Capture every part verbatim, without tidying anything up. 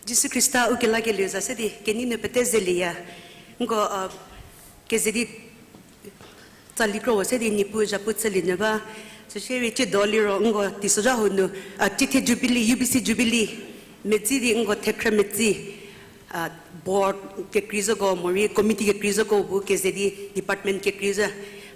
Jisu Khrista u kelakelieu za se di kenei nu pete zelieya. Nko, uh, keze di tsali kro se di Niepuu zhapu chülie nyü ba. Süshierei tsiedo liro nko teisozha hau nu, uh, tithe Jubilee, U B C Jubilee, medzi di nko thekhrü medzi, uh, board kekrei zoko, morei committee kekrei zoko bu keze di department kekrei zü,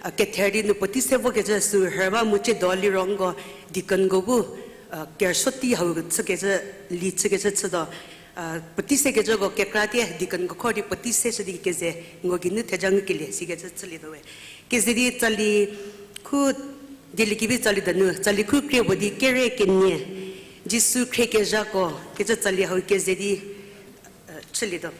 uh, kether di nu puotei se vokecü sü rhü ba mu tsiedo liro nko deaconko bu, uh, kerüsuo tei hau chükecü, li chükecü chütuo. Uh, puotei sekecüko kekra tie deaconko khor di puotei se shü di keze nko geinu theja ngukelie sikecü chülietuo we. Keze di tsali khu, dieliekevi tsali danu, tsali khu krie puo di kere kenie, Jisu khriekezhako kecü tsali hau keze di, uh, chülietuo.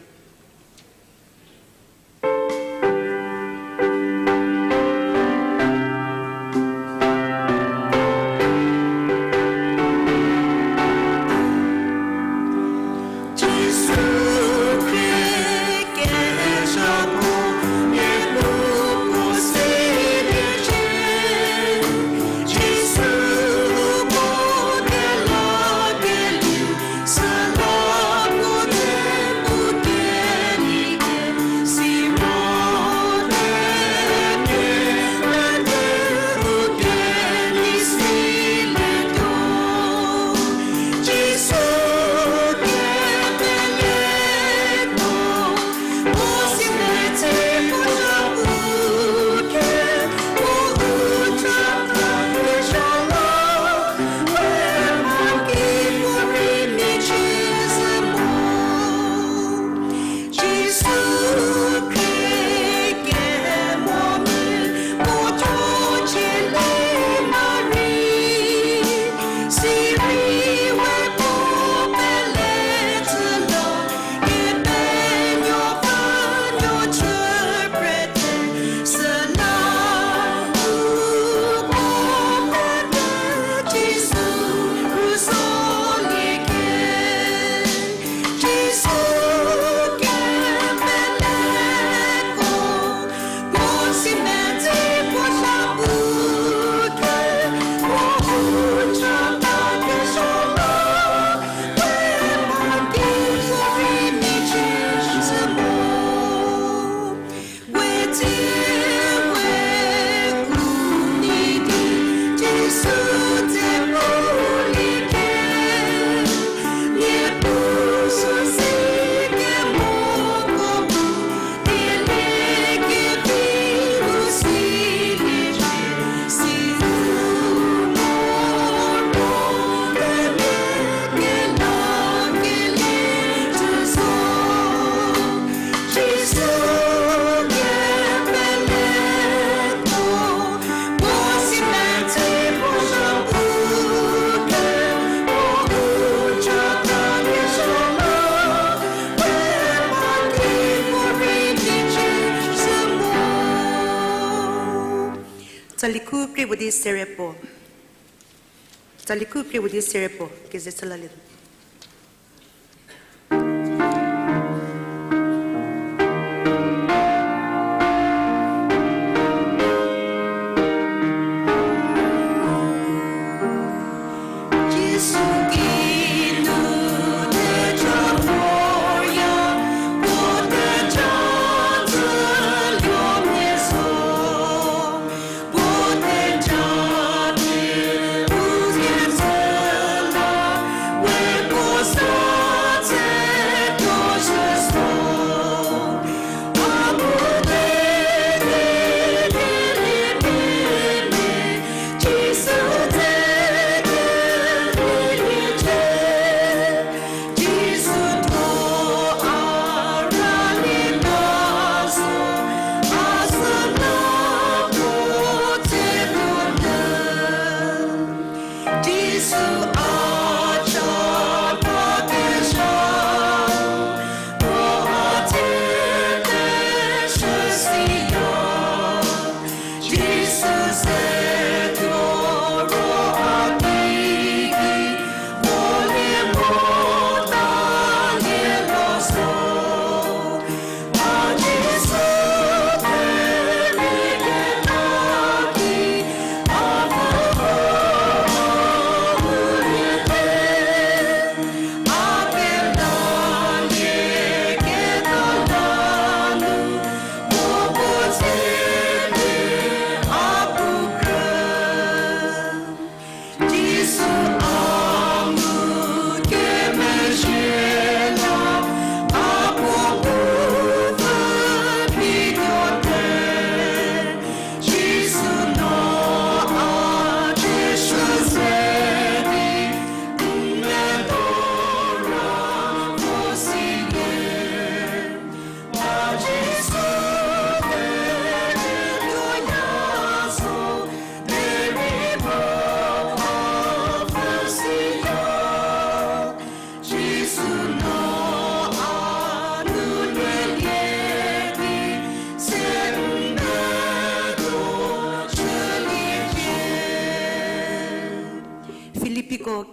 Tsali khu krie puo di sere puo. Tsali khu krie puo di sere puo, keze chülalietuo.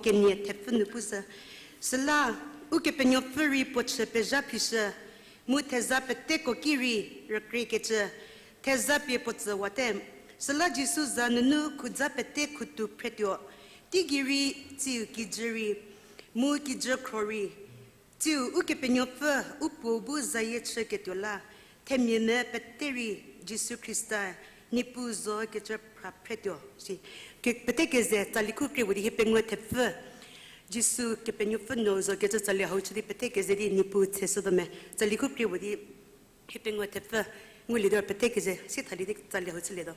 kenie thepfü nu pushü. Süla, Ukepenuopfü rei puo chü pezha phishü, mu theza peteko ki rei rükriekecü, theza pie puo tsüwate. Süla Jisu za nunu khuza pete khutu phretuo, teigei rei, tsiu kijü rei, mu kijü khro rei, tsiu Ukepenuopfü u Puo bu zayie chüketuo la, themia me pete rei Jisu Khrista Niepuu zo kecü phra phretuo si. Ke-, pete keze tsali khu krie puo di hie pengou thepfü. Jisu Kepenuopfü nuo zo kecü tsali hau chü di pete keze di Niepuu tseshütuo me. Tsali khu krie puo di hie pengou thepfü. Ngulietuo pete keze, si thalie di tsali hau chülietuo.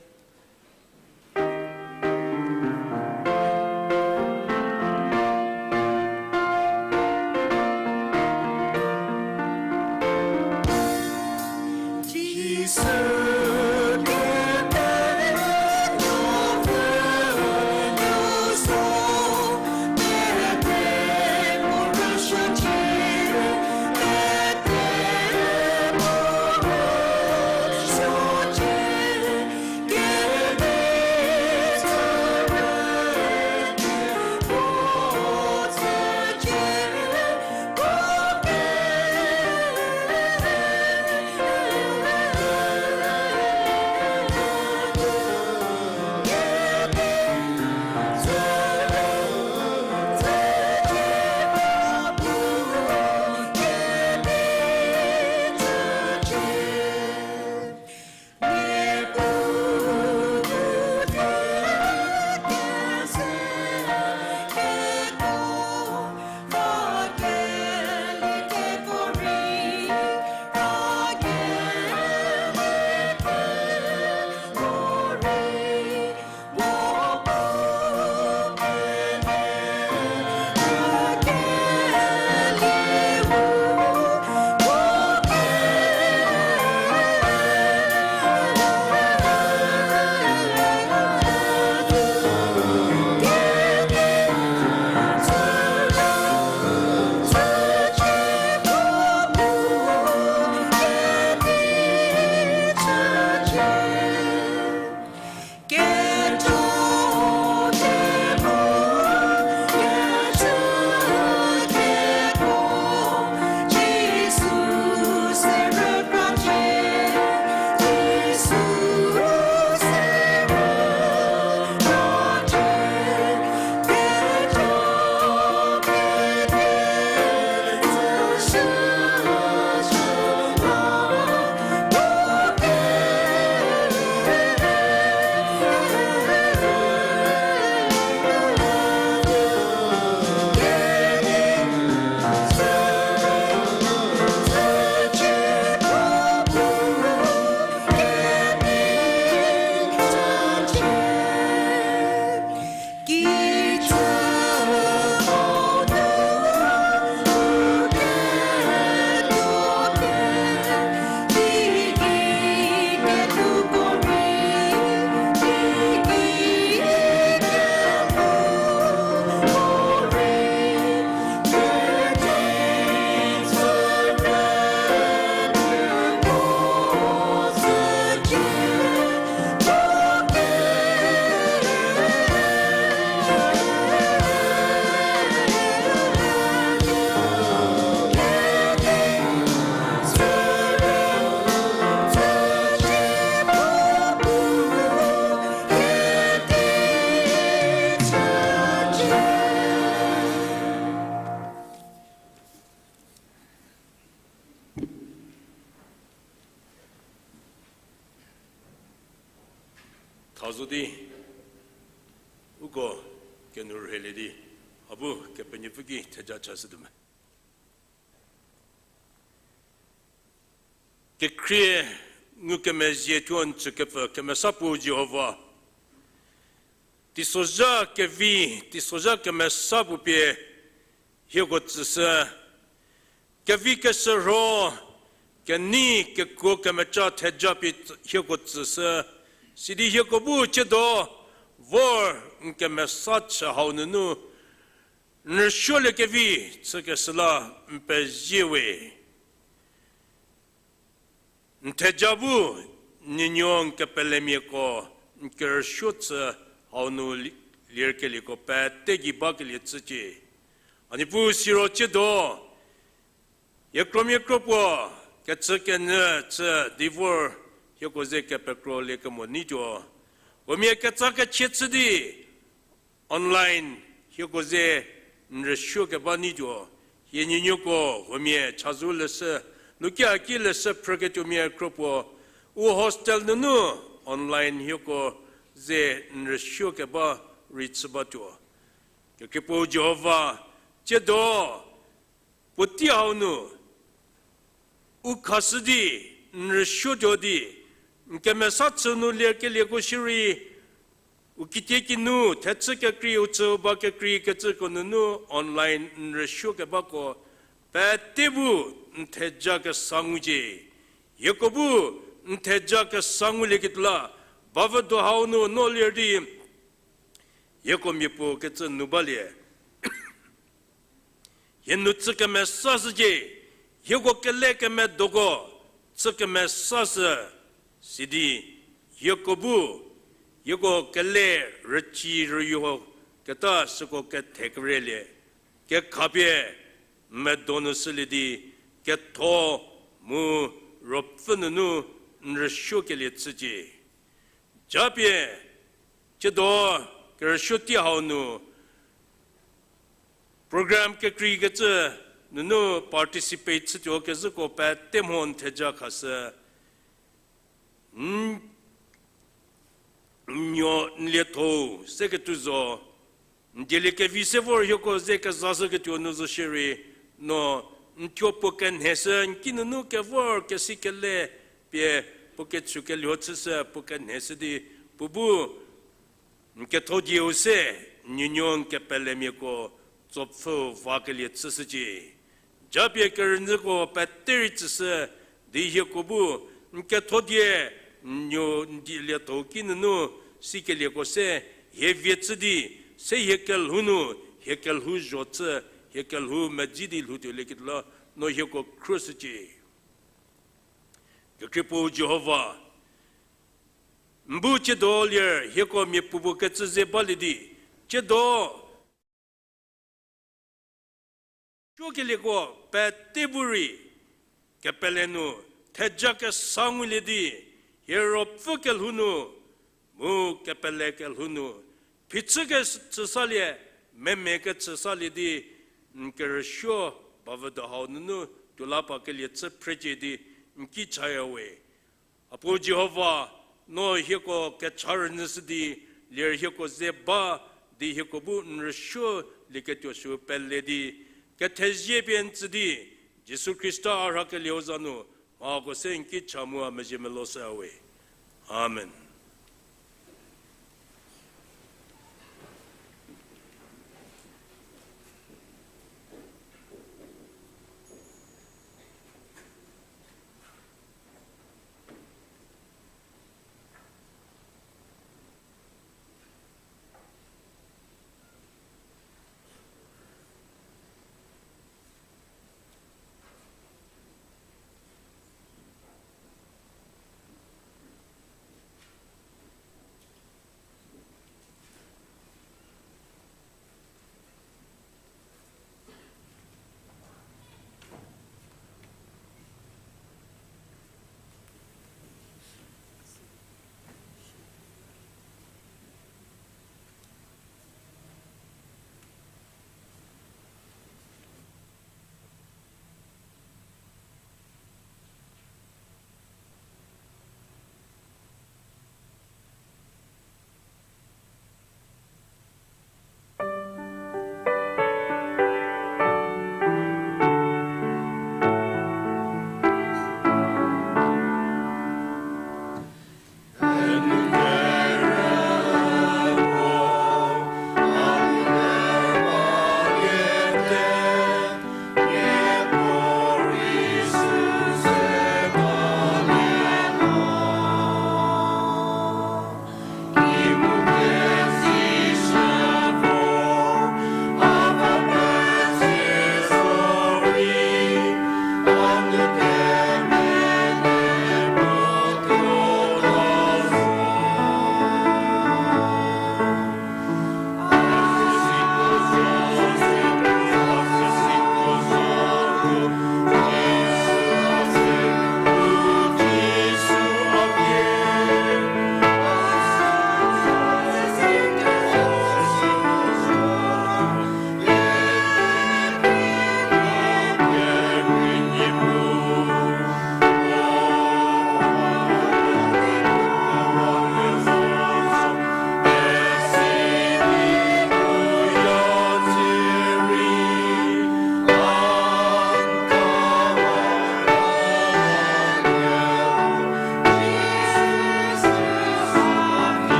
Thazo di, uko kenourheilie di, a bu Kepenuopfü ki theja chashütuo me. Kekhrie ngukemezhie thuo n tsükepfü kemesa puo Jihova. Teisozha kevi, teisozha kemesa puo pie hieko tsüshü. Kevi keshürho, kenei kekuo kemeca theja pie hieko tsüshü. Sidi hieko bu ciedo vor n kemesa chü hau nunu n rüsuoliekevi chükeshü la n pezie we. N theja bu n nuonuo n kepelemiako n kerüsuo chü hau nu li-, lierkelieko pete gei bakelie chücie. A Niepuu siro tsiedo, hie kromia kro puo, kecü kenyü chü di vor, hieko ze kepekrolie kemo neituo. Huomia ketsa kechie chü di, online, hieko ze n rüsuo keba neituo. Hie nuonuoko huomia chazou leshü, lukia ki leshü phrüketuomia kro puo, u hostel nunu online hieko ze n rüsuo keba rei chü batuo. Kekreipuo Jihova, tsiedo, puotei hau nu, u khashü di, n rüsuotuo di, n kemesa chü nu lierkelieko shierei, u kitiekinu, thechü kekrei, u chü u ba kekrei kecüko nunu online n rüsuo kebako, pete bu n theja kesa ngucie. Hieko bu n theja kesa ngulieketuo la, bavüdo hau nu no ler di, hieko mia puo kecü nu balie. Hie nu chü kemesashücie, hieko kele kemedoko chü kemesashü, sidi hieko bu, hieko kele rüci rüyo keta süko kethekerelie, kekhapie medo nu shülie di, ketho mu ruopfü nunu n rüsuokelie chücie. Japie, tsiedo kerüsuo tei hau nu, program kekreikecü nunu participate chütuo kezhüko pete mho n theja khashü, n nuo n lietho-u se ketuo zo, n dieliekevi se vor hieko ze kezashüketuo nu zo shierei, no n thuo puo kenheshü, n kinunu kevor kesi kele pie puo kechu kelho chüshü, puo kenheshü di, puo bu n kethodieu se, n nuonuo n kepelemiako tsopfhü vakelie chüshücie. Japie kerünyüko pete rei tsüshü di hieko bu n kethodie n nuo n dielietho-u kinunu sikelieko se hie vie chü di, se hie kelhou nu, hie kelhou zho chü, hie kelhou medzi di lhoutuolieketuo la, no hieko khruoshücie. Kekreipuo Jihova, n bu tsiedo ler hieko mia puopuo kecü ze balie di, tsiedo suokelieko pete bu rei kepele nu theja kesa ngulie di, hie ruopfü kelhou nu, mu kepele kelhou nu, phichü kechü salie, meme kechü salie di, n kerüsuo bavüdo hau nunu tuo la pakelie chü phrecie di n ki chaya we. A puo Jihova, no hieko kecha rünyüshü di, ler hieko ze ba di hieko bu n rüsuolieketuo sü pele di, kethezie pie n tsü di, Jisu Khrista a rhakelieu za nu mhako se n ki cha mu a mezhie meloshüya we. Amen.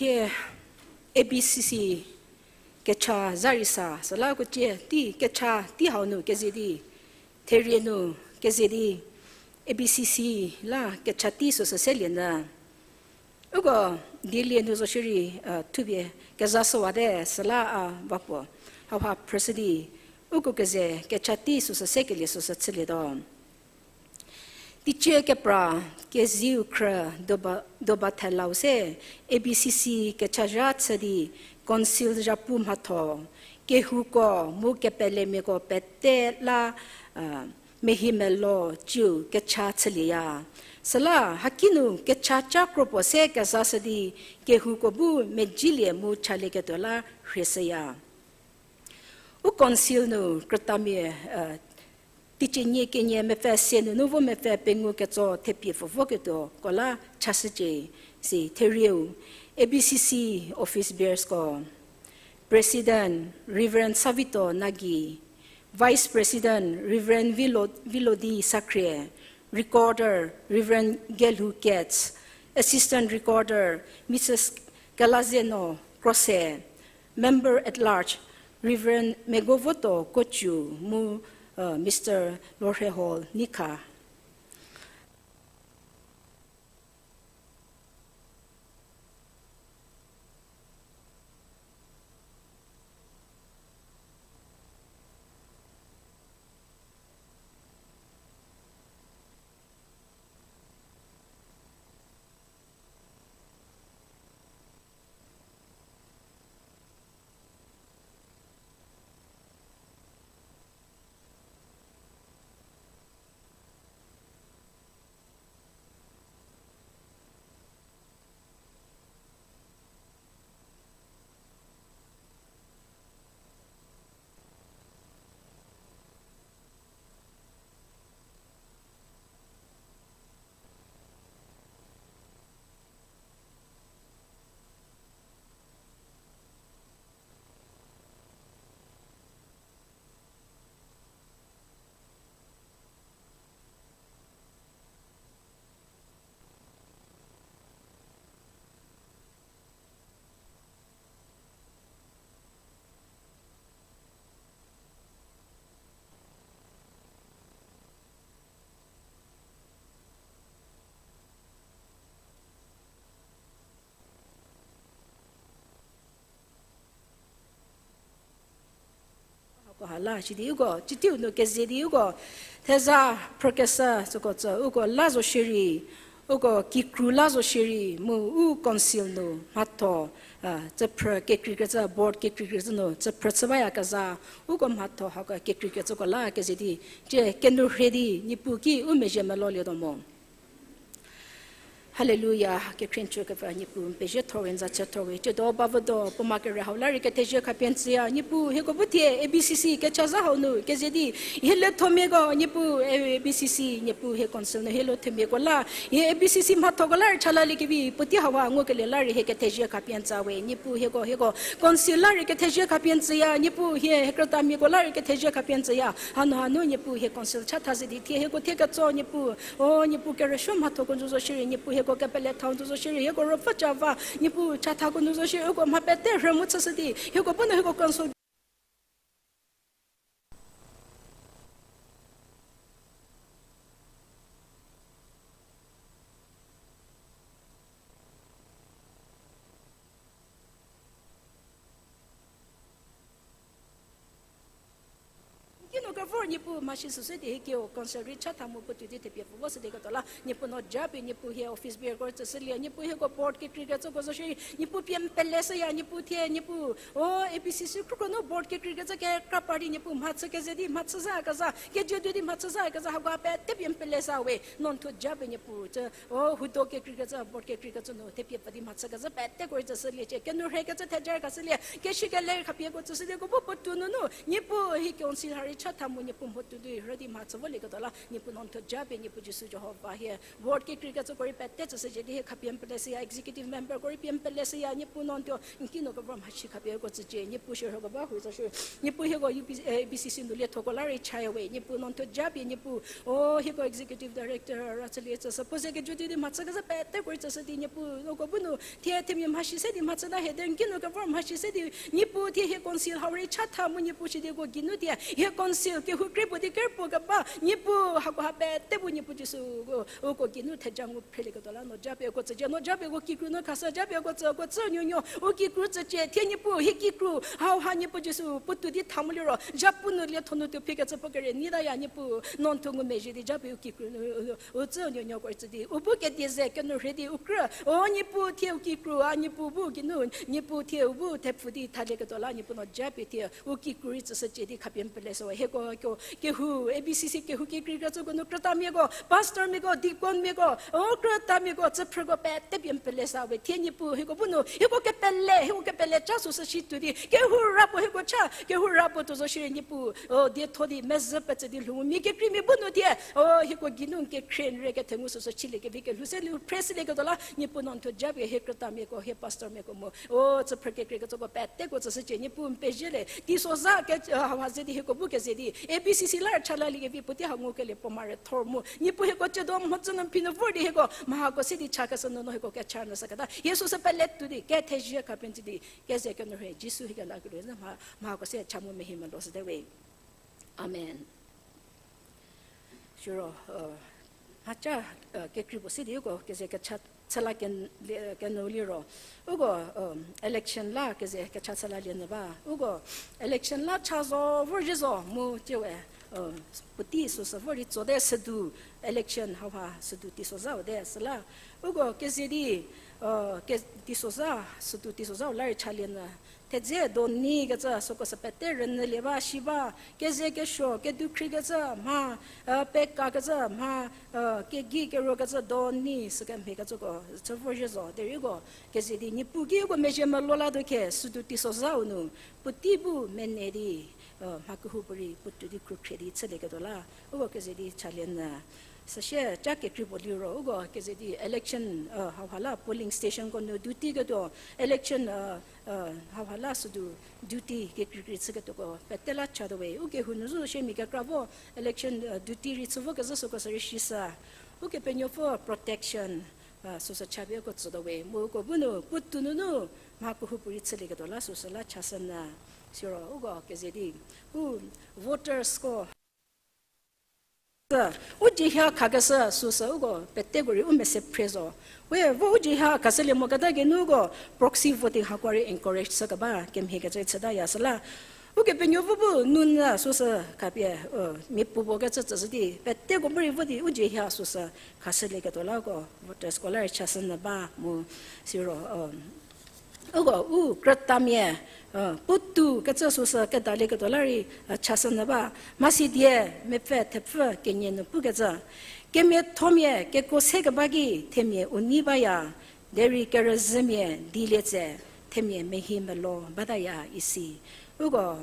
Thie A B C C kecha zha rei sa, süla uko cie tei kecha tei hau nu keze di, therie nu keze di, A B C C la kecha tei süsü selie nyü. Uko dielie nu zo shierei, thupie kezashüwate süla a va puo. Hauha phrüshü di, uko keze kecha tei süsü sekelie süsü chülietuo. Teicie kepra keziu khrü Doba, Doba Thelau se A B C C kechazha chü di council zhapu mhatho, kehouko mu kepelemiako pete la, mehimelo ciu kecha chülieya. Süla hakinu kecha ca kro puo se kezashü di kehouko bu medzilie mu chalieketuo la rhieshüya. U council nu krütamia, teicie nie kenie mepfü se nunu vo mepfü pengou ketso thepie pfü voketuoko la chashücie, si therieu, A B C C office bearersko, President Reverend Savito Nagi, Vice President Reverend Vilo, Vilodi Sakhrie, Recorder Reverend Gelhu Gates, Assistant Recorder Mrs Kelazeno Krose, Member at Large Reverend Megovoto Kochu mu Mister Lorhehol Nikha. Hakoha la shidi uko, citiu nu keze di uko, theza phrükeshü süko tsü uko la zo shierei, uko kikru la zo shierei, mu u council nu mhatho, tsüphrü kekreikecü, board kekreikecü nu tsüphrü chü bayakezha, uko mhatho hako kekreikecüko la keze di, cie kenourhei di Niepuu ki u mezhie melolietuo mo. Haleluya, kekhrienchü kepfü Niepuu, n pezie thorwe, n za chü thorwe, ciedo bavüdo, puoma kere hau la rei kethezie khapie n tsüya, Niepuu, hieko bu thie A B C C kecha zha hau nu keze di, hie liethomiako, Niepuu, A B C C, Niepuu, hie council nu hie liethomiako la, hie A B C C mhathoko la rei cha laliekevi, puotei hauha ngukelie la rei hie kethezie khapie n tsüya we, Niepuu, hieko, hieko council la rei kethezie khapie n tsüya, Niepuu, hie hie krütamiako la rei kethezie khapie n tsüya, hanu hanu, Niepuu, hie council chatha ze di thie hieko thie ketso, Niepuu, o, Niepuu, kerüsuo mhathoko nu zo shierei, Niepuu, hieko kepele thau nu zo shierei, hieko ruopfü ca va, Niepuu, chathako nu zo shierei, uko mha pete rhü mu chüshü di, hieko bu nu hieko council N kinu kevor Niepuu mhasi süsü di hie kiu council rei chatha mu puotou di thepie pfü vo shüdiketuo la, Niepuu no japie Niepuu hie office bearerko tsüshülie, Niepuu hieko board kekreikecüko zo shierei, Niepuu pie n peleshüya, Niepuu thie, Niepuu, o, A B C C khrüko nu board kekreikecü kekra par di Niepuu mhachü keze di mhachü zhakezha, kejü du di mhachü zhakezha, hako pete pie n peleshü we, no n thuo japie Niepuu, cü, o, hudo kekreikecü, board kekreikecü nu thepie pfü di mhachükezha peteko rei tsüshüliecie, kenourheikecü theja khashülie, kesi keler khapieko tsüshülieko bu puotou nunu, Niepuu hie council ha rei chatha mu Niepuu mhotuo di rüdi mhachü volieketuo la, Niepuu no n thuo japie Niepuu Jisu Jihova hie. Board kekreikecüko rei pete tsüshücie di hie khapie n peleshüya, executive memberko rei pie n peleshüya, Niepuu no n thuo n ki nu kevor mhasi khapie uko tsücie, Niepuu shürhoko ba hu zo shü. Niepuu hieko U B, eh, A B C C nu liethoko la rei chaya we, Niepuu no n thuo japie Niepuu, o hieko executive director ra chülie tsüshü, puo ze kejü di di mhachü kezhü peteko rei tsüshü di Niepuu, uko bu nu thie themia mhasi se di mhachüta hie, derei n ki nu kevor mhasi se di Niepuu thie hie council hau rei chatha mu Niepuu shidi uko geinu thie hie council kehou kre puo di kerpuo keba Niepuu hakoha pete bu Niepuu Jisu, uko geinu theja ngu phrelieketuo la no japie uko tsücie, no japie uko kikru nu khashü, japie uko tsü, uko tsü nuonuo u kikru tsücie, thie Niepuu hie kikru hauha Niepuu Jisu puotou di tha mo liro zhapu nu lietho nu tuo phikecü puo kere nitaya Niepuu, no n thuo ngumezhie di japie u kikru nu, u, u tsü nuonuoko rei tsü di u bu kedie ze kenu rhei di u krü, o Niepuu thie u kikru a Niepuu bu geinu, Niepuu thie u bu thepfu di thalieketuo la Niepuu no japie thie u kikru rei tsüshücie di khapie n peleshüwe, hieko kehou, A B C C kehou kekreikecüko nu krütamiako, pastormiako, deaconmiako, o krütamiako, tsüphrüko pete pie n peleshüwe, thie Niepuu hieko bu nu hieko kepele, hieko kepele ca süsü shi tuo di kehou ra puo hieko cha, kehou ra puo tuo zo shierei Niepuu, o dietho di mezhü petsü di lhou mia kekreimia bu nu thie, o hieko geinu n kekhrie n re kethengu süsü chiliekevi kelhou se lhou phre shülieketuo la Niepuu no n thuo japie hie krütamiako, hie pastormiako mu, o tsüphrü kekreikecüko peteko tsüshücie, Niepuu n pezie le, teisozha ke, hauha ze di hieko bu keze di A B C C la rei cha laliekevi puotei ha ngukelie puo mare thor mu Niepuu hieko ciedo mhodzü nu phi nu vor di hieko mhako se di chakeshü nunu hieko kecha nu süketa hie süsü pele tuo di kethezie khapie n tsü di keze kenu rhei Jisu hie kelakelie mha, mhako se cha mu mehi melo shüte we. Amen. Siro, mhaca, kekrei puo se di uko keze kecha chü la ken-, kenu liro, uko, election la keze kecha chü lalie nyü ba, uko election la cha zo vorzhie zo mu tiewe, puotei süsü vor di tsote südu election hauha südu teisozhau te süla, uko keze di, ke-, teisozha, südu teisozhau la rei chalie nyü, thedze do nyi kecü süko sü pete rünyülie ba shi ba, keze kesuo kedukhriekecü mha, pekakecü mha, kegei keruokecü do nyi sükemhiekecüko chü vorzhie zo derei uko keze di Niepuu ki uko mezhie melo latuo khe südu teisozhau nu puotei bu mene di, mha kehoupuorei puotou di krukhrie di chülieketuo la uko keze di chalie nyü. Süsie ca kekrei puo liro uko keze di election, hauha la polling stationko nu duty ketuo election, hauha la südu duty kekreikrei chüketuoko pete la chatuo we. Ukehou nu zo shie mia kekra vo election, duty rei chü vokezhü süko sü rei shi sü. Ukepenuopfü protection, süsü chapie uko tsütuo we. Mu uko bu nu puotou nunu mha kehoupuorei chülieketuo la süsü la chashü nyü. Siro uko keze di u votersko u dzie hie khakeshü süsü uko peteko rei u mese phre zo. We vo u dzie hie khashülie moketa geinu uko proxy voting hako rei encourage chükeba kemhiekecü chütaya süla Ukepenuopfü bu nunyü süsü khapie, mia puopuo kecü tsüshü di peteko bu rei vo di u dzie hie süsü khashülieketuo la uko votersko la rei chashü nyü ba mu siro, uko u krütamia, puotou kecü süsü kedalieketuo la rei chashü nyü ba. Mhasidie mepfü thepfü kenie nu pukecü, kemiathomia kekuo se keba ki themia u nei baya, derei kerüzhümia dilie tse themia mehi melo bataya isi. Uko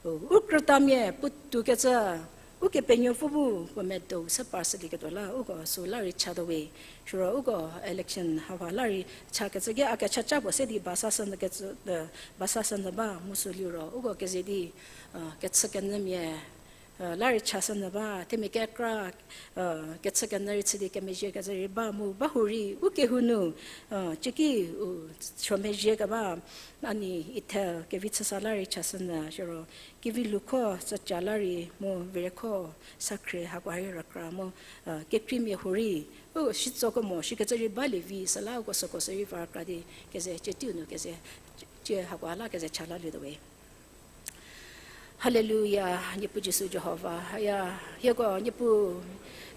u krütamia puotou kecü Ukepenuopfü bu puo medou se parshülieketuo la uko süla rei chatuo we. Siro uko election hauha la rei chakecü ki a kechaca puo se di basashü nyü kecü, basashü nyü ba mu sü liro uko keze di, kechükenyümia la rei chashü nyü ba, themia kekra kechükenyü rei chü di kemezhiekecü rei ba mu bahurei ukehou nu, ciki u chomezhie keba, a nei Ethel kevi chüsa la rei chashü nyü siro, kevi lukho süca la rei mu virekho sakhrie hako rei rükra mu, kekreimia hurei u shitsokemo shikecü rei balie vi süla uko süko sü rei va rükra di keze cietiu nu keze, cie hako la keze cha lalietuo we. Haleluya, Niepuu Jisu Jihova, ya, hieko Niepuu,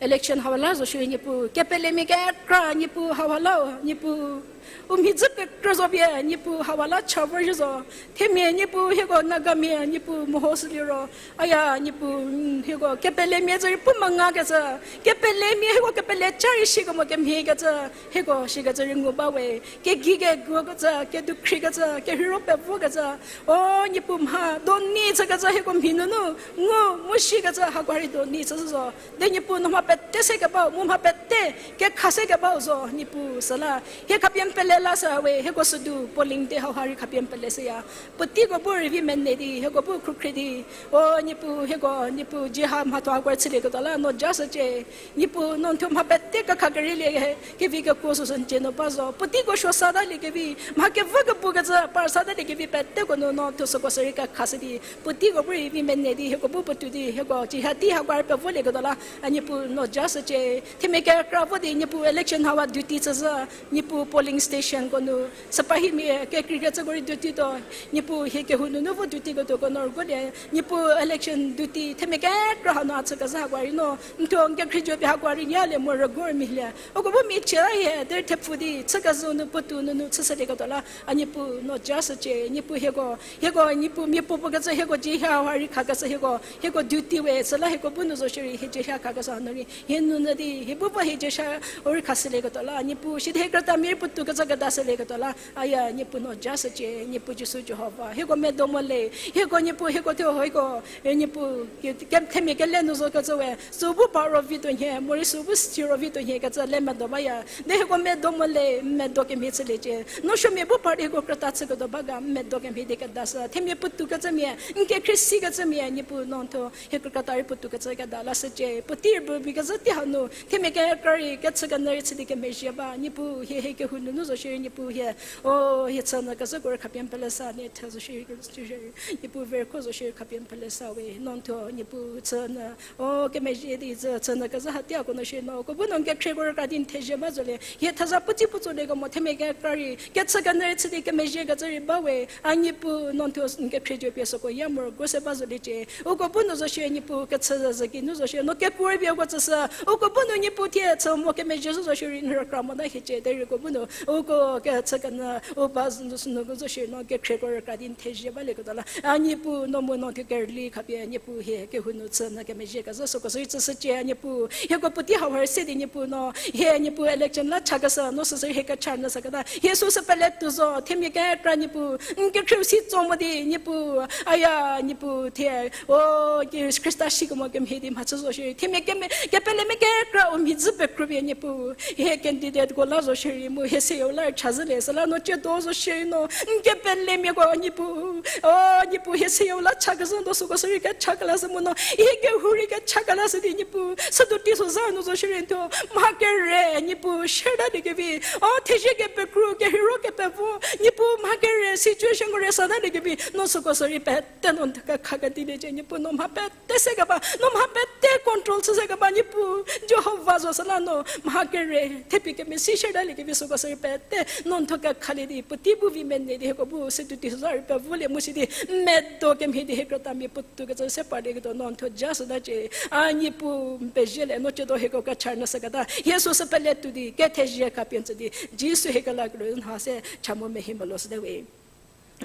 election hauha la zo shierei Niepuu, kepelemia kekra Niepuu hauha la, Niepuu, u mhidzü pekrü zo pie Niepuu hauha la cha vor zhü zo. Themia Niepuu hieko Nagamia Niepuu mehoshü liro, aya Niepuu, hieko kepelemia zo rei pu mangakecü, kepelemia hieko kepele cha rei shikemo kemhiekecü, hieko shikecü rei ngu ba we. Kegei kekuokecü, kedukhriekecü, kerheiro pevokecü, o Niepuu mha doni chükecü hieko mhi nunu ngu mu shikecü hakoha rei doni chüshü zo. De Niepuu no mha pete se kebau, mu mha pete kekha se kebau zo Niepuu süla. Hie khapie n pele la sü we, hieko südu polling day hauha rei khapie n pele shüya. Puoteiko bu rei vi mene di, hieko bu khrukhrie di. O Niepuu, hieko Niepuu dzie ha mhatho hako chülieketuo la no ja shücie. Niepuu no n thuo mha pete kekha kerielie kevi kekuo süsü n dzie nu ba zo. Puoteiko suo satalie kevi, mha kevü kebukecü par satalie kevi peteko nu no thuo süko sü rei kekhashü di. Puoteiko bu rei vi mene di, hieko bu puotou di, hieko dzie ha tei hako rei pevolieketuo la, a Niepuu no ja shücie. Themia kekra vo di Niepuu election hauha duty chüzhü, Niepuu polling stationko nu, sipahimia kekreikecüko rei duty tuo, Niepuu hie kehou nunu vo dutyketuoko no rüguolie, Niepuu election duty themia kekra hanu a chükezhü hakoha rei no n thuo n kekhrijo pie hakoha rei nyalie mu rüguo rei mhielie. Uko bu michie la hie derei thepfu di chükezhü nu puotou nunu chüshülieketuo la, a Niepuu no ja shücie. Niepuu hieko, hieko Niepuu mia puopuo kecü hieko dzie ha hauha rei khakeshü hieko, hieko duty we süla hieko bu nu zo shierei hie dzie ha khakeshü hanu rei hie nu nyü di hie bu vo hie dzie ha u rei khashülieketuo la, Niepuu sidi hie krütamia rei puotou kecü kedashülieketuo la, aya Niepuu no ja shücie. Niepuu Jisu Jihova, hieko medo mo le, hieko Niepuu hieko thuo hieko, e Niepuu, ke, ke, themia kele nu zo kecü we, sü bu paro vituo nhie morei sü bu siro vituo nhie kecü le medo baya. De hieko medo mo le, medo kemhie chüliecie. No suomia bu par di hieko krüta chüketuo ba ga, medo kemhie di kedashü. Themia puotou kecümia, n kekhrie si kecümia, Niepuu no n thuo hie krüta rei puotou kecü keda lashücie. Puotei rübei kezhü tei hanu themia kekra rei kechü kenyü rei chü di kemezhie ba. Niepuu hie hie kehou nunu zo shierei Niepuu hie, o, hie chünyü kezhüko rei khapie n pele sa, nie the zo shierei, Niepuu verkho zo shierei khapie n pele sa we. No n thuo Niepuu chünyü, o, kemezhie di zü chünyü kezhü ha tei hako nu shierei no uko bu no n kekhrieko rükra di n thezie ba zolie. Hie theza puotei puo tsoliekemo themia kekra rei kechü kenyü rei chü di kemezhie kecü rei ba we. A Niepuu no n thuo n kekhrie jo pie süko ya morosuo se ba zoliecie. Uko bu nu zo shierei Niepuu kechü zezü ki nu zo shierei no kekuo rei pie uko tsüshü. Uko bu nu Niepuu thie chü mo kemezhie zo zo shierei n rükra mota hiecie derei uko bu nu uko kechü kenyü u ba zü nu sünu zo shierei no kekhrieko rükra di n thezie balieketuo la, a Niepuu no mu no thuo kerüli khapie Niepuu hie kehou nu chünyü kemezhie kezhü süko sü rei tsüshücie. A Niepuu hieko puotei hauha rei se di Niepuu no hie Niepuu election la chakeshü no süsü rei hie kecha nyü shüketa hie süsü pele tuo zo. Themia kekra Niepuu n kekhrieu si tso mo di Niepuu, aya Niepuu thie, o, Jisu Khrista shikemo kemhie di mhachü zo shierei themia keme kepelemia kekra u mhidzü pekrü pie Niepuu hie candidateko la zo shierei mu hie seyau la rei chazhülie süla no tsiedo zo shierei no n kepelemiako Niepuu, o, Niepuu hie seyau la chakezhü no süko sü rei kecha kelashü mu no hie kehou rei kecha kelashü di Niepuu südu tei sozha nu zo shierei n thuo mha kere Niepuu share talie kevi, o, thezie kepekru kerheiro kepevo Niepuu mha kere situationko rei sa talie kevi no süko sü rei pete no n thuo kekha kediliecie. Niepuu no mha pete se keba, no mha pete control chü se keba Niepuu Jihova zo süla no mha kere thepie kemesi share talie kevi süko sü rei pete no n thuo kekhalie di puotei bu vi mene di hieko bu südu tei sozha rei pevolie mu sidi medo kemhie di hie krütamia puotou kecü se parlieketuo no n thuo ja shütacie. A Niepuu n pezie le no tsiedo hieko kecha nyü shüketa hie süsü pele tuo di kethezie khapie n tsü di Jisu hie kelakelie n ha se cha mu mehi melo shüte we.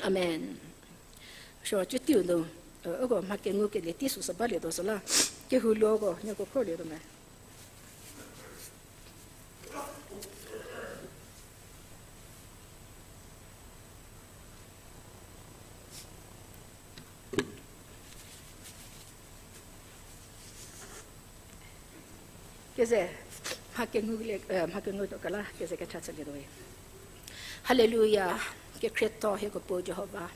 Amen. Sho cü teiu nu, e, uko mha kengukelie tei süsü balietuo süla kehou luoko nieko khorlietuo me. Keze, mha kengulie, e, mha kengutuo kela keze kecha chülietuo we. Haleluya, kekhrietho hieko Puo Jihova.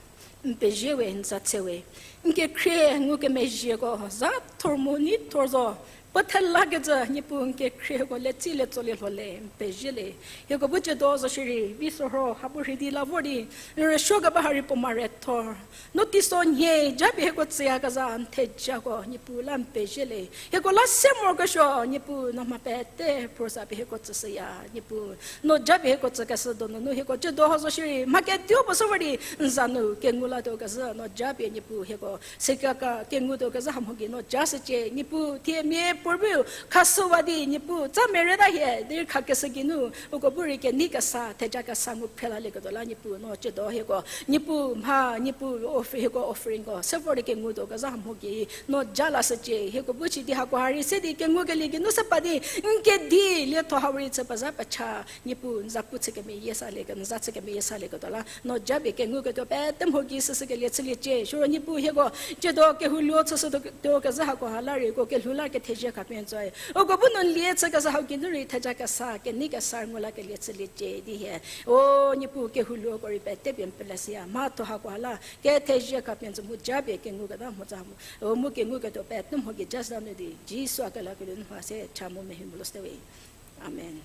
N pezie we, n za tse we. N kekhrie ngukemezhieko za thor mu nei thor zo. Puo thelakecü Niepuu n kekhrieko letsi letsolie lho le, n pezie le. Hieko bu tsiedo zo shierei, vi sorho ha bu rhei di la vor di, n rüsuo keba ha rei puo mare thor. No teiso nhie japie hieko tsüyakezha n thejako Niepuu la n pezie le. Hieko la se morokesuo Niepuu no mha pete phrüsa pie hieko tsüshüya Niepuu. No japie hieko tsükeshü donunu hieko tsiedo ho zo shierei mha kedipuo se vor di n za nu kengu latuo kezhü no japie Niepuu hieko sekaka kengutuo kezhü ha mho gei no ja shücie Niepuu thie mia puorei khashüwa di, Niepuu, tsa mereta hie di khakeshü geinu, uko bu rei kenei kesa, theja kesa ngu phrelalieketuo la, Niepuu, no tsiedo hieko, Niepuu, mha, Niepuu, of-, hieko offeringko se vor di kengutuo kezha ha mho gei, no ja lashücie, hieko bu chü di hako ha rei se di kengukelie geinu se pa di, n kedi lietho hau rei chü pezha pecha, Niepuu, n za pu chü kemeyie salie, n za chü kemeyie salieketuo la, no japie kenguketuo pete mho gei süsükelie chüliecie, siro Niepuu hieko, tsiedo kehou luo chüshütuo kezha hako ha la rei, uko kelhou la kethezie khapie n tsüe. Uko bu no lie chü kezha hau geinu rei theja kesa, kenei kesa ngu lakelie chüliecie di hie. O Niepuu kehou luoko rei pete pie n peleshüya, mhatho hako ha la, kethezie khapie n tsü mu japie kenguketa mhodzü mu, o mu kenguketuo pete mho gei ja shüta nu di, Jisu a kelakelie nu mha se cha mu mehie mu lo shüte we. Amen.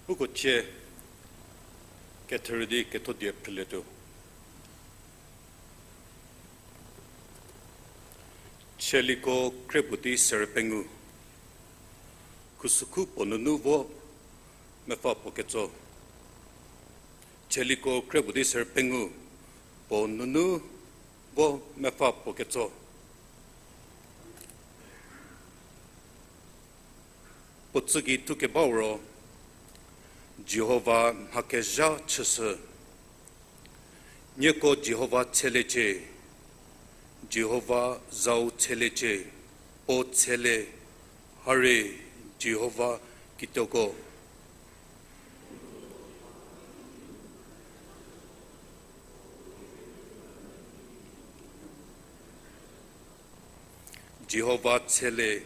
Uko cie ketherü di kethodie phrülietuo. Tsaliko kre puo di serü pengou. Khusükhu puo nunu vo mepfü puo ketso. Tsaliko kre puo di serü pengou, puo nunu vo mepfü puo ketso. Puo tsü gei thukebau ro, Jihova mha kezha chüshü. Nieko Jihova tsheliecie, Jihova zau tsheliecie, puo tshele, harie Jihova kituoko. Jihova tshele,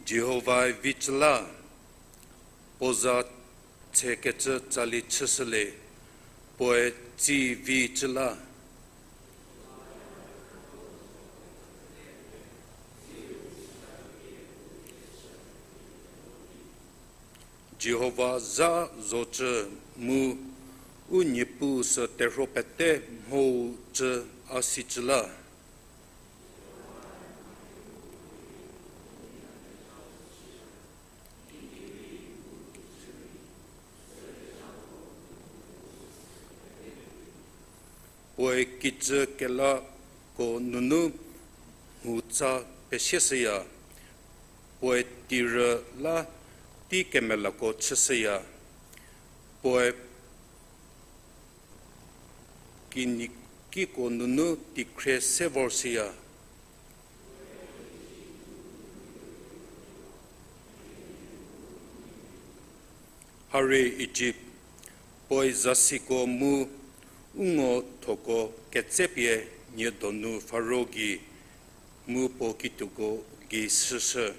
Jihova vi cü la, puo za tshekecü tsali chüshülie, puoe tsi vi cü la. Jihova za zocü mu u Niepuu sü terhuo pete mhou cü a sicü la. Puoe kijü kelako nunu mhutsa pesieshüya, puoe tirü la tei kemelako chüshüya, puoe kinyikiko nunu teikhrie se vorshüya. Harie Ijipt, puoe zasiko mu u ngothoko ketsepie nie donu Faro gei mu puo kituoko gei shüshü.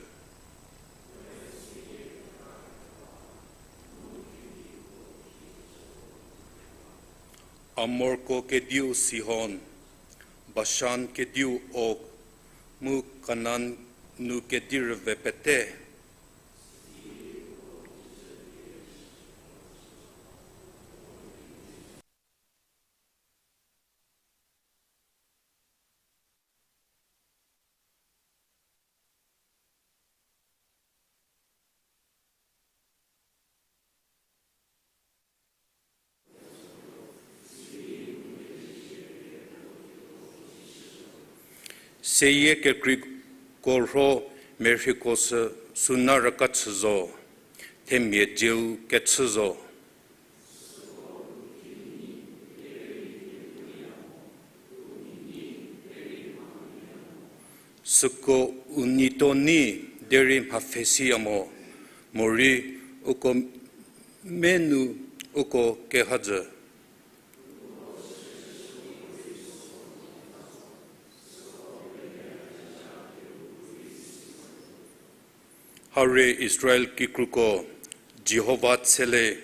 Amorko kediu Sihon, Bashan kediu Og, mu Kanan nu kedi rüve pete. Seyie kekreiko rho merheiko sü suna raka chü zo, themia dzieu kechü zo. Süko u nyi to ni derei mha pfhe siya mo, morei uko menu uko kehadzü. Harie Israel kikruko, Jihova tshele.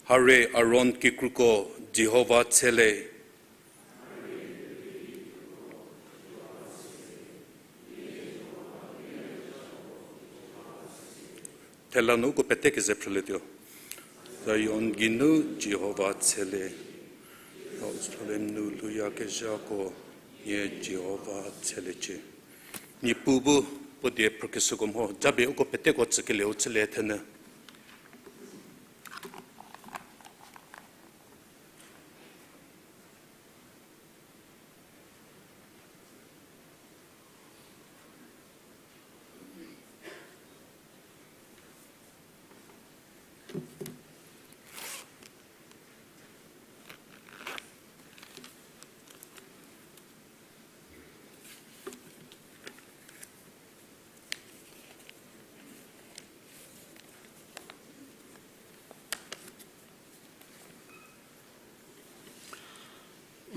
Harie Aron kikruko, Jihova tshele. Thela nu uko pete keze phrülietuo. Zion geinu Jihova tshele. Jerusalem nu lhouyakezhako nie Jihova tsheliecie. Niepuu bu puo die phrükeshüko mho, japie uko peteko tsükelieu chülie thenyü.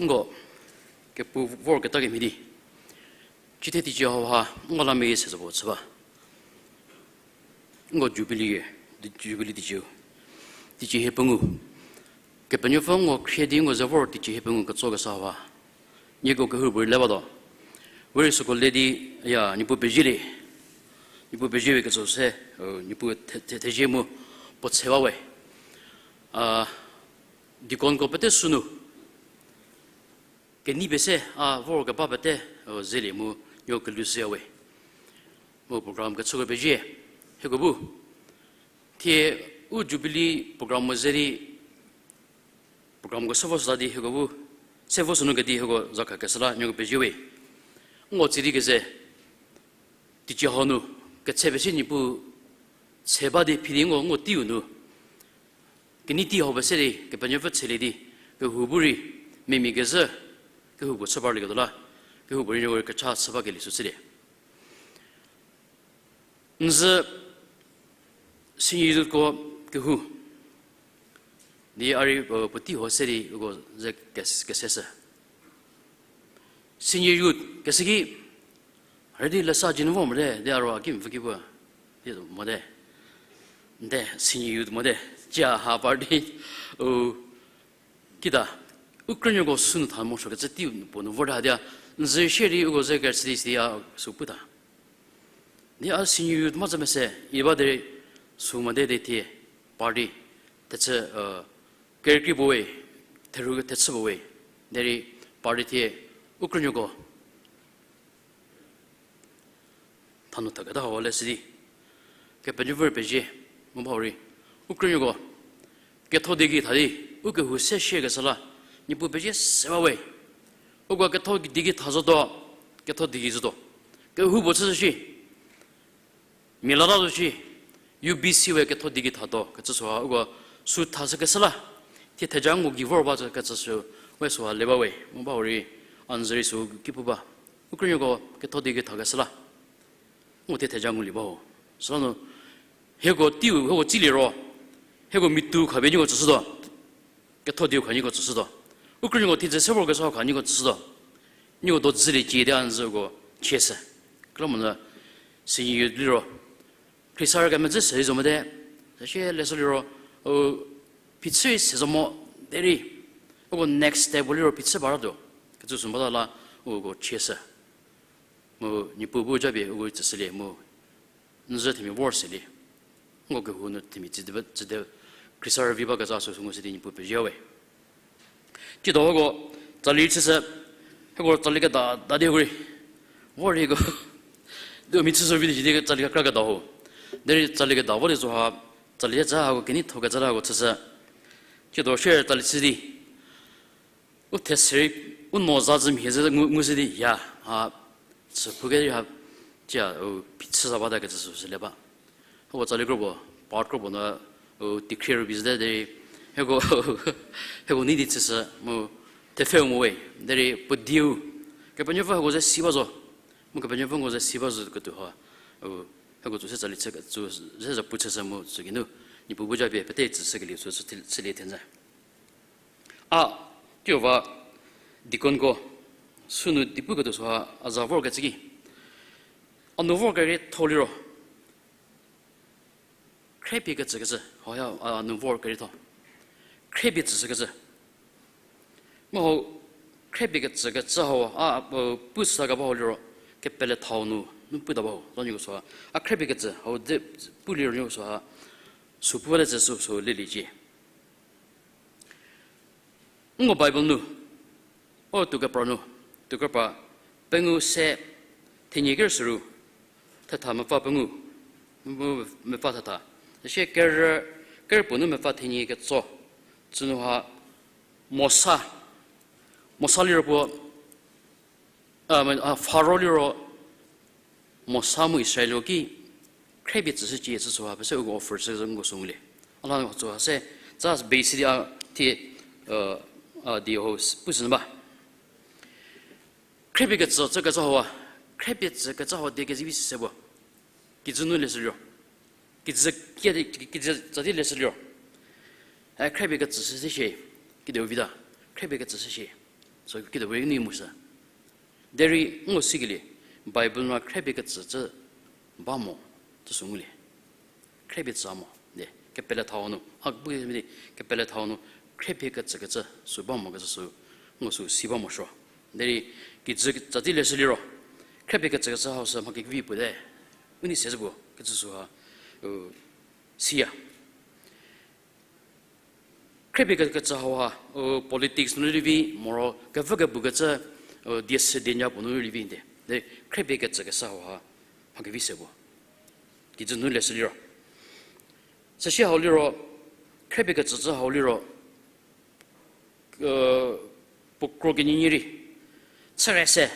Nko, kepu vorketa kemhie di, cithe teicie hauha nko la meyie se zo puo chü ba. Nko Jubilee, Jubilee teicieu, teicie hiepengou. Kepenuopfü nko khrie di nko ze vor teicie hiepengou ketso kesa hauha, nieko kehoupuorei le batuo. We rei süko le di, ya, Niepuu pezielie. Niepuu pezie we ketso se, Niepuu the-, the-, thezie mu puo tse ba we. A, deaconko pete sünu kenei pie se a vorkeba pete, zelie mu nieko kelhou shüya we. Mu program kechüko pezie, hieko bu. Thie u Jubilee program mo ze di, programko se vo süta di hieko bu, se vo sünu kedi hieko za khakeshü la nieko pezie we. Nko tsie di keze, teicie hau nu, ketse pie se Niepuu tse ba di phi di nko, nko teiu nu kenei tei hau pie se di Kepenuopfü tselie di, kehou bu rei, memia kezhü, kehoupuo chü parlieketuo la, kehoupuorei nieko rei kecha chü bakelie sü chülie. N zü senior youthko kehou di a rei, puotei huo se di uko ze kes-, keseshü. Senior youth keshü ki, a rei di lesa jinu vo mote di a ro a ki mvü ki puo, di mote. Nde senior youth mote, cia ha par di, u, kita, u krünuoko sünu tha morosuokecü tei puo nu vorta dia, n zü shierei uko ze kerüchü di sidi a sü puta. Di a senior youth mha zü mese, i ba derei sü mote di thie, par di, thechü, kerükrie puo we, theru thechü puo we, derei par di thie, u krünuoko thanu thaketa hau le sidi, Kepenuopfü pezie, mu ba hurei, u krünuoko ketho di gei tha di, u kehou se shiekeshü la, Niepuu pezie se ba we. Uko ketho di gei tha zotuo, ketho di gei zotuo, kehoupuo chü zo shi, mia lata zo shi, U B C we ketho di gei thatuo kecü süha uko sü thashükeshü la, thie theja ngu gei vor ba kecü sü, we süha le ba we, mu ba hurei, a n zü rei sü ki pu ba. U krünuoko ketho di gei thakeshü la, ngu thie theja ngulie ba ho. Süla nu, hieko teiu, hieko tsolie ro, hieko mitu khapie nieko tsüshütuo, ketho diu kha nieko tsüshütuo. U krünuoko thie ze se vorkeshü kha nieko tsüshütuo. Nieko do dzüliecie di a n züko chieshü. Kekreilamonyü senior youth liro, Khrista rei kemedzü se zo mote, süsie leshü liro, u, phichü se zo mo derei, uko next step liro phichü ba ratuo kecü sü bata la, uko chieshü. Mu Niepuu bu japie uko tsüshülie mu, n zü themia vor selie. Nko kehou nu themia tsüde, tsüde, Khrista rüvi bakezha süsü ngu sidi Niepuu pezie we. Tsiedo hieko tsali chüshü, hieko tsali keda, da di hurei, vor hieko, di mi chüshü vi di tsali kekra keda ho. Derei tsali keda vo di zo ha, tsali chü hako keneithokecü la hako chüshü. Tsiedo share tsali chü di, u theserei, u no za zü mhie zü ngu, ngu sidi ya, a, Chü phu ke rei ha, cia, u, phichü za bata kecü sü süle ba. Hako tsali kropuo, part kropuo nu, u, tikhrie rübei zhüte derei, hieko, hieko nei di chüshü mu, thepfheu mo we, derei puo dieu, Kepenuopfü hieko ze si ba zo, mu Kepenuopfü hieko ze si ba zo ketuo ha, u, hieko tsü se tsali chü, tsü se za pu chüshü mu tsü geinu, Niepuu bu ja pie pete tsüshükelie sü chülie thenyü. A, tuo va, deaconko, sünu di puketuo süha a za vorkecü ki, a nu vorkerie tho liro, khriepie kecükecü hau ya, a nu vorkerie tho, khriepie tsüshükecü. Mu hau, khriepie kecükecü hau a, a, pu sa keba hau liro, kepele thau nu, nu puta ba hau, zo nieko süha. A khriepie kecü hau de, pu liro nieko süha, sü pu le tsü sü, sü leliecie. Nko Bible nu, o tuo kepra nu, tuo kepra, pengou se, thenie ker süru, thetha mepfü pengou, mu mepfü thetha. Süsie ker, ker puo nu mepfü thenie ketso, tsü nu ha, Mosa, Mosa liro puo, a, Faro liro, Mosa mu Israelko ki, khriepie tsüshücie chü süha, pese uko offer shü nko sü ngulie. A la tsüha se, tsa base di a thie, a, di ho pushü nyü ba. Khriepie kecü, tsükecü hau, khriepie tsükecü hau die kezivi se puo. Kijü nu leshü liro. Kijü, kijü tsa di leshü liro. E, khriepie kecü shü se shie, kidevi ta. Khriepie kecü shü shie. So, kidevi ni mu shü. Derei nko sikelie, Bible nu khriepie kecü cü ba mo, cü sü ngulie. Khriepie tsü mo, de, kepele thau nu, a bu di, kepele thau nu, khriepie kecükecü sü ba mo kecü sü, nko sü si ba morosuo. Derei, kijü tsa di leshü liro, khriepie kecükecü hau sü mha kevi puo te, u nei se zhü puo, kecü süha, u, siya. Khriepie kecükecü hau ha, u, politics nu rei vi, moro, kevü kebukecü, u, die se die nya puo nu rei vi de. De, khriepie kecükecü hau ha, mha kevi se puo. Kijü nu leshü liro. Süsie hau liro, khriepie kecükecü hau liro, puo kro kenyinyi rei, chüre se,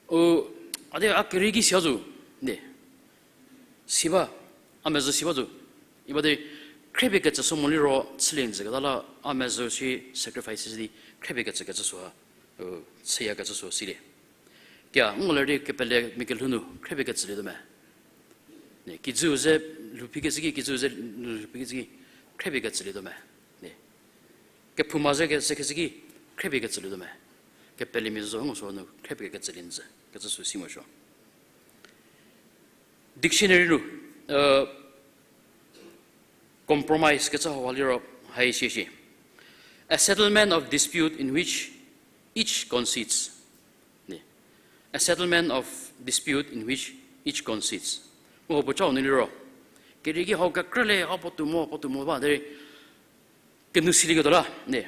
u, a di a kerei ki sia zo, de, si ba, a mezhü si ba zo, iba di, khriepie kecü sü mo liro chülie njü keta la, a mezhü si sacrifice di, khriepie kecükecü süha, u, chüyakecü sü silie. Kia, ngu ler di kepele mia kelhou nu, khriepie kecülietuo me. Ne, kijüu ze lhouphikecü ki, kijüu ze lhouphikecü ki, khriepie kecülietuo me. Ne, kephouma ze ke, ze kecü ki, khriepie kecülietuo me. Kepelemia zo ngu sü nu, khriepie kecülie njü, kecü sü si morosuo. Dictionary nu, compromise kecü hau liro, hai shie shie. A settlement of dispute in which each concedes. Ne, a settlement of dispute in which each concedes. Mu hau puo chau nu liro, kerei ki hau kekrülie, a puotou mo, puotou mo ba derei, kenu silieketuo la, ne,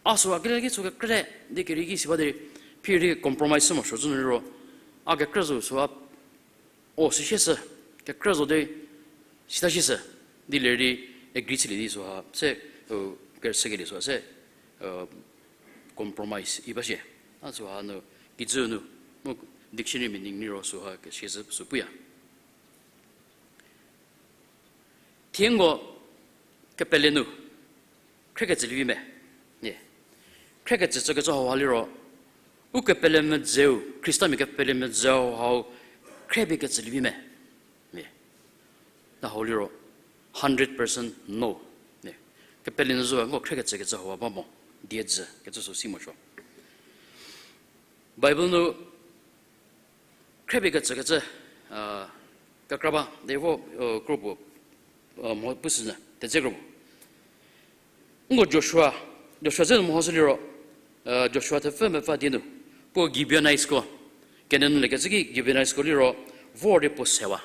a sü a kele ki sü kekrülie, di kerei ki si ba derei, phir di compromise morosuo zhü nu liro, a kekrü zo süha, o, süsie sü, kekrü zo di, sita sie sü, di ler di agree chülie di süha se, u, kerüshükelie süha se, compromise i ba shie. A süha nu, kijü nu, mu dictionary meaning liro süha kesie sü sü puya. Thie nko kepele nu, khriekecü lievi me. Ne, khriekecü cükecü hau ha liro, u kepelemedzeu, Khristamia kepelemedzeu hau, khriepie kecü lievi me. Ne, na hau liro, hundred percent no. Ne, kepele nu zo nko khriekecü kecü hau ba mo, diejü kecü sü si morosuo. Bible nu, khriepie kecü kecü, kekra ba, de vo, kro puo, mo pushünyü, thedze kro puo. Nko Joshua, Joshua dze nu mehoshü liro, Joshua thepfü mepfü die nu, puo Gibeoniteko, Canaan nu lekecü ki Gibeoniteko liro, vor di puo sewa.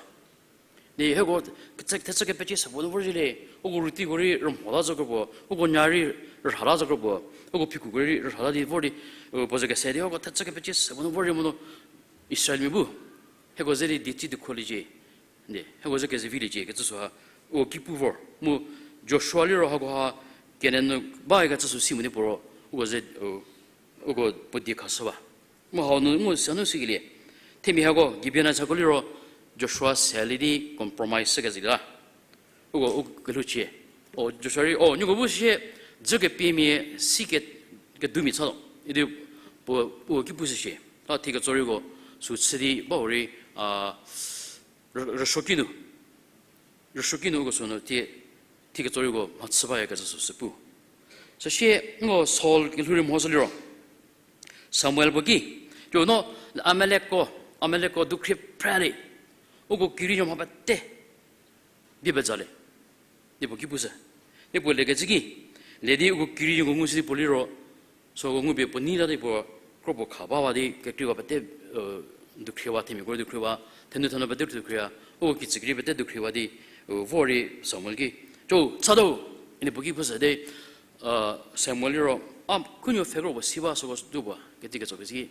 Di hieko, kecü, thecü kepecie se puo nu vor zhülie, uko rütiko rei rümhola zo kro puo, uko nya rei rhala zo kro puo, uko phikuko rei rhala di vor di, puo ze kese di, uko thecü kepecie se puo nu vor rei mo nu, Israelmia bu, hieko ze di dieci dikho liecie, di, hieko ze kezevi liecie, kecü süha, uko ki pu vor, mu Joshua liro hakoha, Canaan nu ba ikecü sü si mo di puo ro, uko ze, uko puo die khashü ba. Mu hau nu, mu sa nu sikelie, Themia hako Gibeonko liro Joshua se le di compromise shü kezhü la. Uko u kelhouchie. O Joshua rei, o, nieko bu sie dzü kepiemia si ke, kedumia cha lo idi puo, puo ki pushü shie. A thie ketso rei uko sü chü di ba u rei, a, rü-, rüsuoki nu. Rüsuoki nu uko sünu thie, thie ketso rei uko mhachü bayakecü süsü pu. Süsie, uko Saul kelhou rei mhoshü liro Samuel puo ki, tuo no Amalekko, Amalekko dukhrie phre le, uko kirinuo mha pete bie pezalie. Niepuu ki pushü. Niepuu lekecü ki, le di uko kirinuoko ngushü di puo liro, süko ngupie puo nei ta di puo, kro puo kha bawa di kekreiwa pete, e, dukhriewa, themiako rei dukhriewa, thenou thenou pete dukhriewa, uko kitsükirei pete dukhriewa di, e, vor rei Samuel ki, tuo, chatuo, idi puo ki pushü di, e, Samuel liro, a, khunuo pfhe kro puo si ba süko du ba, keti ketso kecü ki.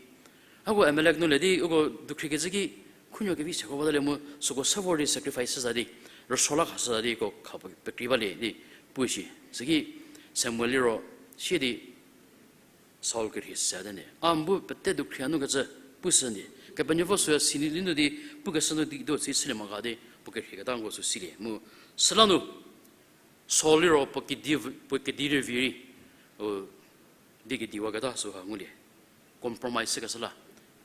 Hako Amalek nu le di uko dukhriekecü ki, khunuo kevi se kro batalie mu süko se vor di sacrifice shüza di, rüsuo la khashüza di uko kha pe-, pekrei balie di pu shi. Süki Samuel liro sie di Saul kerhie se te ne. A n bu pete dukhrie nu kecü pushü di. Kepenuopfü süu sidi nu di pukeshü nu di do si chülie mo ga di puo kerhieketa uko sü silie. Mu süla nu Saul liro puo kedi, puo kedi rei vi rei, u, di kediwaketa süha ngulie. Compromise shükeshü la.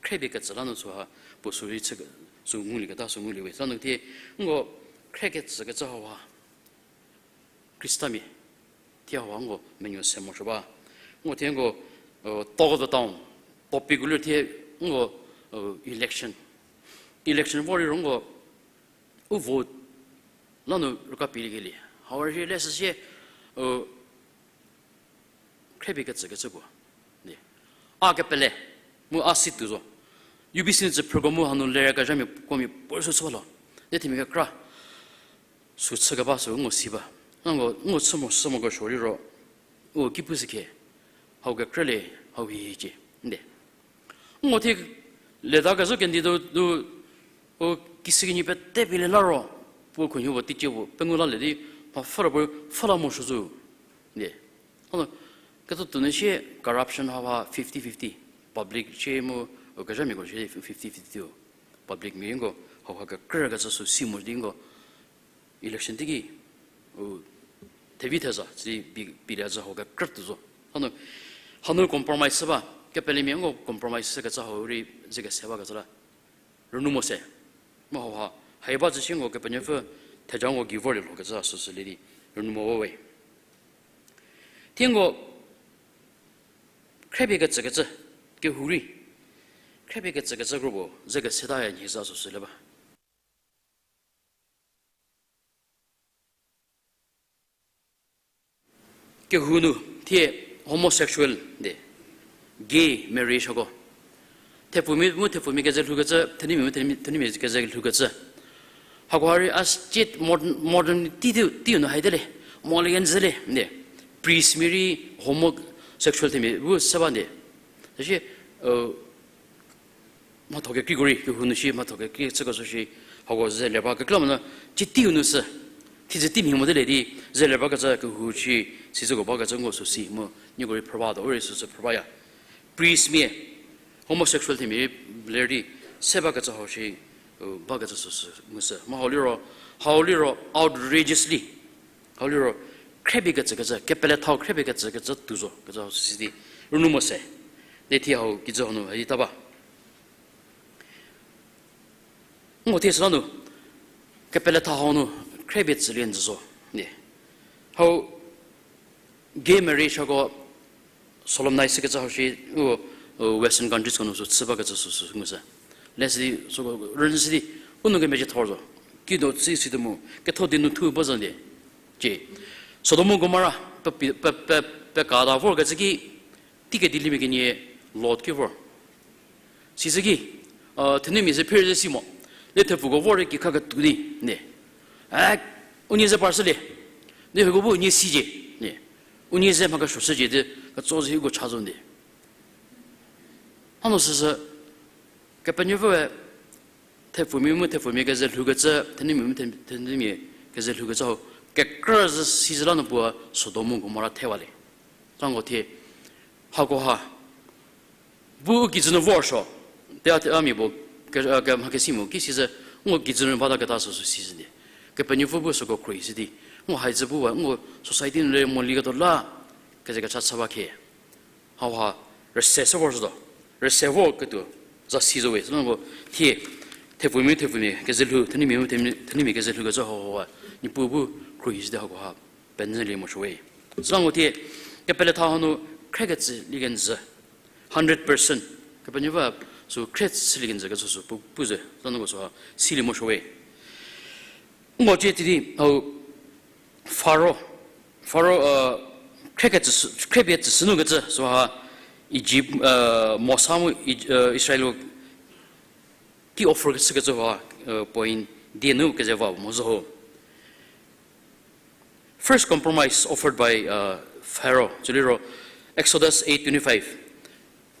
Khriepie ketsü la nu süha puo sü rei chü, sü ngulieketa sü ngulie we. Süla nu thie, nko khrie ketsükecü hauha Khristamia thie hauha nko menuo se morosuo ba. Nko thie nko, e, talk of the town, topic u ler thie nko, e, election. Election vor liro nko u vote la nu rüka pieliekelie. Hau rei le süsie, e, khriepie ketsükecü puo. A kepele, mu a si tuo zo. U B C nu tsü phrüko mu hanu lerkezhamia kuomia puo rei sü chü ba lo. Di themia kekra sü chükeba sü nko si ba. Nko, nko chü mo, chü mokesuo liro, u ki pushü khe, hau kekrülie, hau hihicie. Nde. Nko thie leta kezhü kendi do, do, u kishükinyi pete pielie la ro, puo khunhie puo teicie puo pengou lalie di, mha pfhüra puo pfhüla morosuo zo. Nde. Hanu, ketho tuo nu sie corruption hauha fifty fifty. Public shie mu, u kezhamiako shie fifty fifty tuo. Publicmia nko hauha kekrükecü sü si mo di nko election teiki, u, thevi theza, si pi, pilie zü hau kekrü tuo zo. Hanu, hanu compromise shü ba, kepelemia nko compromise shükecü hau rei ze kese bakecü la. Rünou mo se. Mu hauha, hai ba zü sie nko Kepenuopfü theja nko gei vorlie lhokecü süsü le di, rünou mo we. Thie nko khriepie ketsükecü, kehou rei, khriepie ketsükecü kro puo ze kesetaya nhie zü süsü le ba. Kehou nu thie homosexual de, gay marriage hako, thepfumia mu thepfumia keze lhoukecü, thenumia mu thenumia, thenumia keze lhoukecü, hako ha rei a state modern, modernity teiu, teiu nu haite le, mo le kenjü le de, priestmia rei homosexual themia bu se ba de. Süsie, mhatho kekreiko rei, kehou nu shi mhatho kekrei chükecü shi, hako ze le ba kekreilamonyü, ci teiu nu sü, thiedzü tei mhie mote le di, ze le bakecü kehou shi, sizüko bakecü nko sü si mu, nieko rei phrü ba do, u rei süsü phrü baya. Priestmia, homosexual themia rei ler di, se bakecü hau shi, bakecü süsü ngu sü. Mu hau liro, hau liro outrageously, hau liro, khriepie ketsükecü, kepelethau khriepie ketsükecü tuo zo, kecü hau sü si di, rünou mo se. Di thie hau kijü hanu, hadi ta ba. Nko thie süla nu, kepeletha hau nu, khriepie tsülie njü zo, di. Hau, gay marriage hako solemnize shükecü hau shi, u, u, Western countries ko nu sü chü bakecü süsü ngu sü. Le sidi, süko rünyü sidi, u nu kemezhie thor zo. Kido tsü sidi mu, ketho di nu thu ba zhü di. Cie, Sodom Gomora, pe, pe, pe, pe, pekata vorkecü ki, teikedilimia kenie Lot ki vor. Sisü ki, thenumia ze phir ze si mo. Le thepfuko vor ki kha ketuo di, ne. E, unie ze par shülie. Ne hieko bu unie sicie, ne. Unie ze mha kesuo shücie di, ketso ze hieko cha zo di. Hanu süsü, Kepenuopfüe thepfumia mu thepfumia keze lhoukecü, thenumia mu the-, thenumia keze lhoukecü hau, kekrü zü si zü la nu puo Sodom Gomora thewalie. Tsango thie, hakoha, bu u kijü nu vor suo, te a, te a mia puo Ke, ke, mha kesi mo, ki si zü, ngo kijü nu bata keta süsü si zü di. Kepenuopfü bu süko khruohi si di. Ngo hai zü bu wa, ngo society nu le mo li ketuo la, keze kecha chü ba khe. Hauha, rüse se vor sütuo. Rüse vor ketuo, za si zo we. Süla ngo thie, thepfumia, thepfumia, keze lhou, thenumia, thenumia, thenumia keze lhou kecü hauha, Niepuu bu khruohi si di hakoha, penyülie morosuo we. Süla ngo thie, kepeletha hanu, khrekecü lie kenjü. Hundred percent. Kepenuopfü sü khre chülie kenjü kecü süsü pu, pu zü, zanu ko süha, silie morosuo we. Ngo cie tidi, hau, Faro, Faro, uh, khrekecü, khriepie tsüshü nu kecü, süha, Egypt, uh, Mosa mu, Eg-, uh, Israel ki offer kechü kecü ha, uh, point die nu keze va mo zo ho. First compromise offered by, uh, Pharaoh, süliro Exodus eight twenty-five.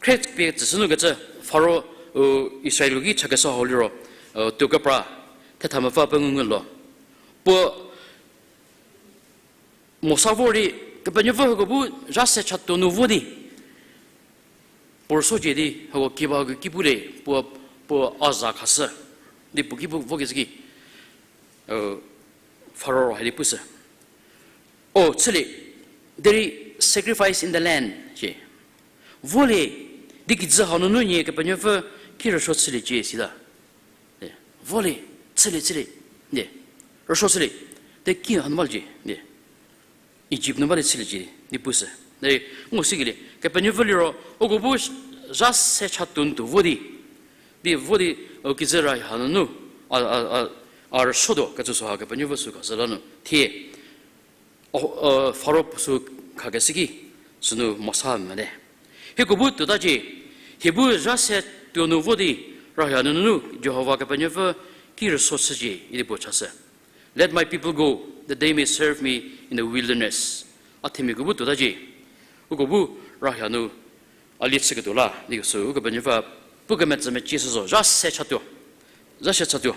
Khriepie tsüshü nu kecü Pharaoh, uh, Israel ki chakeshü hau liro, uh, tuo kepra, thetha mepfü pengou ngu lo. Puo Mosa vor di, Kepenuopfü hako bu zha se chatuo nu vo di, puo rüsuocie di, hako kiba hako ki pu le, puo, puo a za khashü di puo ki pu vo kezhü ki, uh, Pharaoh ro hai di pushü. O, chülie, derei sacrifice in the land, cie. Volie, di kijü hanunu nie Kepenuopfü ki rüsuo chüliecie sita. E, volie, chülie, chülie, e, rüsuo chülie, de ki hanu baliecie, e, Egypt nu balie chüliecie, di pushü. Derei, ngo sikelie, Kepenuopfü liro, uko bu zha se chatuo nu tuo vo di, di vo di, u kijü ra hanunu, a, a, a, a rüsuotuo kecü süha Kepenuopfü sü khashü lanu. Thie, o, Pharaoh sü khakeshü ki, sünu Mosa mete. Hieko bu tuotacie, hie bu zha se tuo nu vo di, ra hanunu Jihova Kepenuopfü ki rüsuo chücie idi puo chashü. Let my people go, that they may serve me in the wilderness. A themiako bu tuotacie, uko bu ra hanu a lie chüketuo la, di sü Ukepenuopfü pu kemetsü mecie shü zo, zha se chatuo. Zha se chatuo.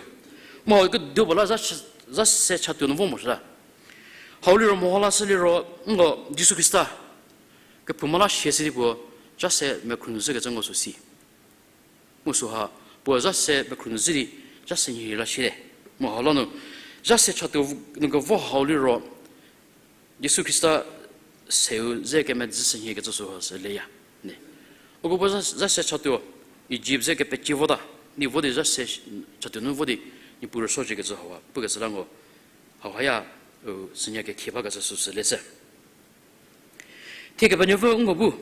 Mu keduo puo la zha se, zha se chatuo nu vo mo shüta. Hau liro meho lashü liro, ngo Jisu Khrista kephouma la sie si di puo, zha se mekhru nu zhükecü ngo sü si. Mu süha, puo zha se mekhru nu zhü di, zha se nhie la siete. Mu hau lanu, zha se chatuo nu kevo hau liro, Jisu Khrista seu ze kemedzü sünhie kecü süha sü leya. Ne. Uko bu zha, zha se chatuo, Egypt ze kepecie vota, di vo di zha se chatuo nu vo di, Niepuu rüsuocie kecü hauha pukecü la ngo, hauhaya, u, sünya kekhie bakecü süsü leshü. Thie Kepenuopfü ngo bu,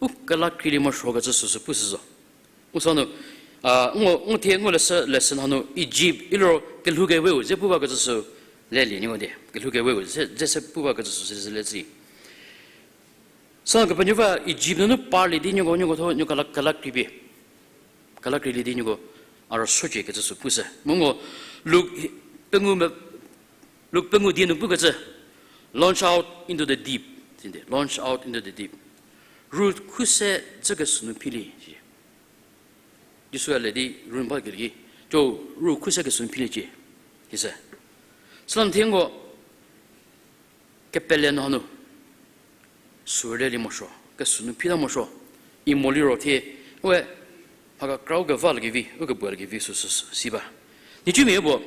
u kelakreilie morosuo kecü süsü pushü zo. U sünu, a, ngo, ngo thie ngo leshü, leshü hanu Egypt, iliro kelhou keweu ze pu bakecü sü lelie niko di, kelhou keweu ze, ze se pu bakecü süsü le, le tsü. Sünu Kepenuopfü Egypt nunu parlie di nieko, nieko thuo, nieko la, kelakreipie. Kelakreilie di nieko, a rüsuocie kecü sü pushü. Mu ngo, Luk, pengou me, Luk pengou die nu pukecü, launch out into the deep, sidi, launch out into the deep. Ru khuse dzü kesü nu philie, si. Jisu a le di ru nu ba kelie ki, jo ru khuse kesü nu philiecie, isi. Süla thie ngo, kepele nu hanu, sü rülelie morosuo, kesü nu phita morosuo, i mo liro thie, we, mha kekra u keva lekevi, u kebuo lekevi süsü si ba. Nhicumia puo,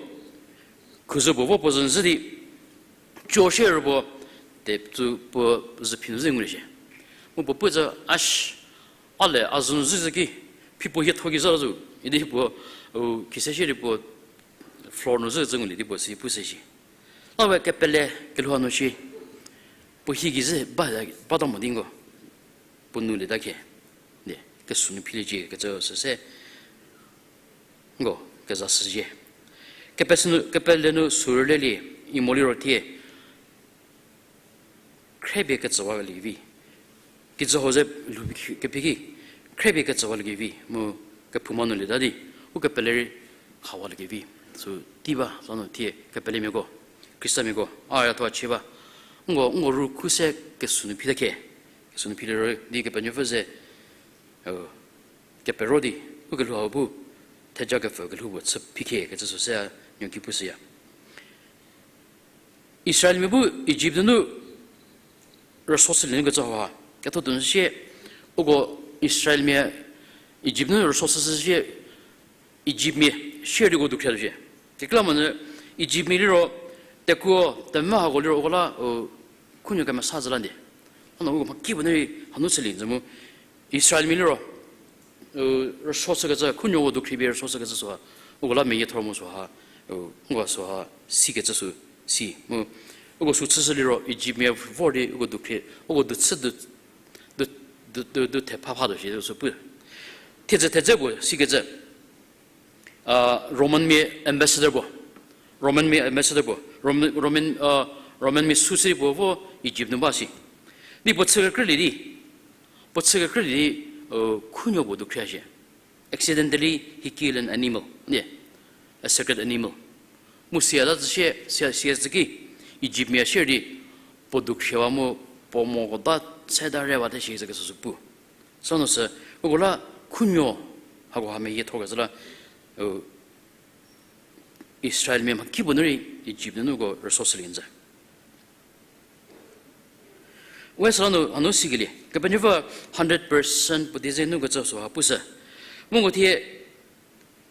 khuzü puo vo puo zü zhü di, cho shie ro puo, te tsü puo zü phi nu zhü ngulie shie. Mu puo pu zü, a sh-, a le a zü nu zhü zhü ki, phi puo hietho ki zhü zo, idi puo, u, khise shie di puo, floor nu zhü zhü ngulie di puo si pu se shi. La we kepele kelhou hanu shi, puo hie ki zhü ba, bata mo di nko, puo nu lieta khie, di, kesü nu philiecie kecü süse, nko, keza shüzhie. Kepe sü nu, kepele nu sü rülelie, i mo liro thie, khriepie ketsüwaliekevi. Kijü hau ze lhou kephi ki, khriepie ketsüwaliekevi, mu kephouma nu lieta di, u kepele rei hawaliekevi. Sü tei ba, sünu thie kepelemiako, Khristamiako, a ya thuo a chie ba. Nko, nko ru khuse kesü nu phita khie, kesü nu philiero di Kepenuopfü ze, u, kepero di, u kelhou hau bu, theja kepfü kelhou puo chü phi khie kecü süse a nuo ki pushüya. Israelmia bu Egypt nunu rüsuo chülie nu kecü hauha, ketho tuo nu sie, uko Israelmia Egypt nunu rüsuo chüshü sie, Egyptmia share di uko dukhriatuo shie. Kekreilamonyü Egyptmia liro, tekuo, temvü hako liro uko la, u, khunuo kemesa zhü la ndie. Hanu uko mhakipuo nu rei hanu chülie nzü mu, Israelmia liro, u, rüsuo chükecü, khunuoko dukhri pie rüsuo chükecü süha, uko la meyie thor mu süha, u, uko süha, sikecü sü, si. Mu, uko sü chüshü liro, Egyptmia vor di uko dukhri, uko duchü du, du, du, du, du thepha phatuo shi sü pu. Thiedzü thedze puo sikecü, a, Romanmia ambassador puo. Romanmia ambassador puo. Roman, Roman, a, Romanmia sü se puo vo Egypt nu ba si. Di puo chü kekrülie di. Puo chü kekrülie di, u, khunuo puo dukhria shie. Accidentally, he killed an animal. Ne, a sacred animal. Mu sia ta zhü shie, sia, sia zhü ki, Egyptmia share di, puo dukhriwa mu, puo moko ta, se ta rewa te shi zhü kesü sü pu. Sünu sü, uko la khunuo, hako ha meyie thor kezhü la, u, Israelmia mhakipuo nu rei Egypt nunu uko rüsuo shülie nzü. We süla nu hanu sikelie, Kepenuopfü hundred percent puo die ze nu kecü süha pushü. Mu uko thie,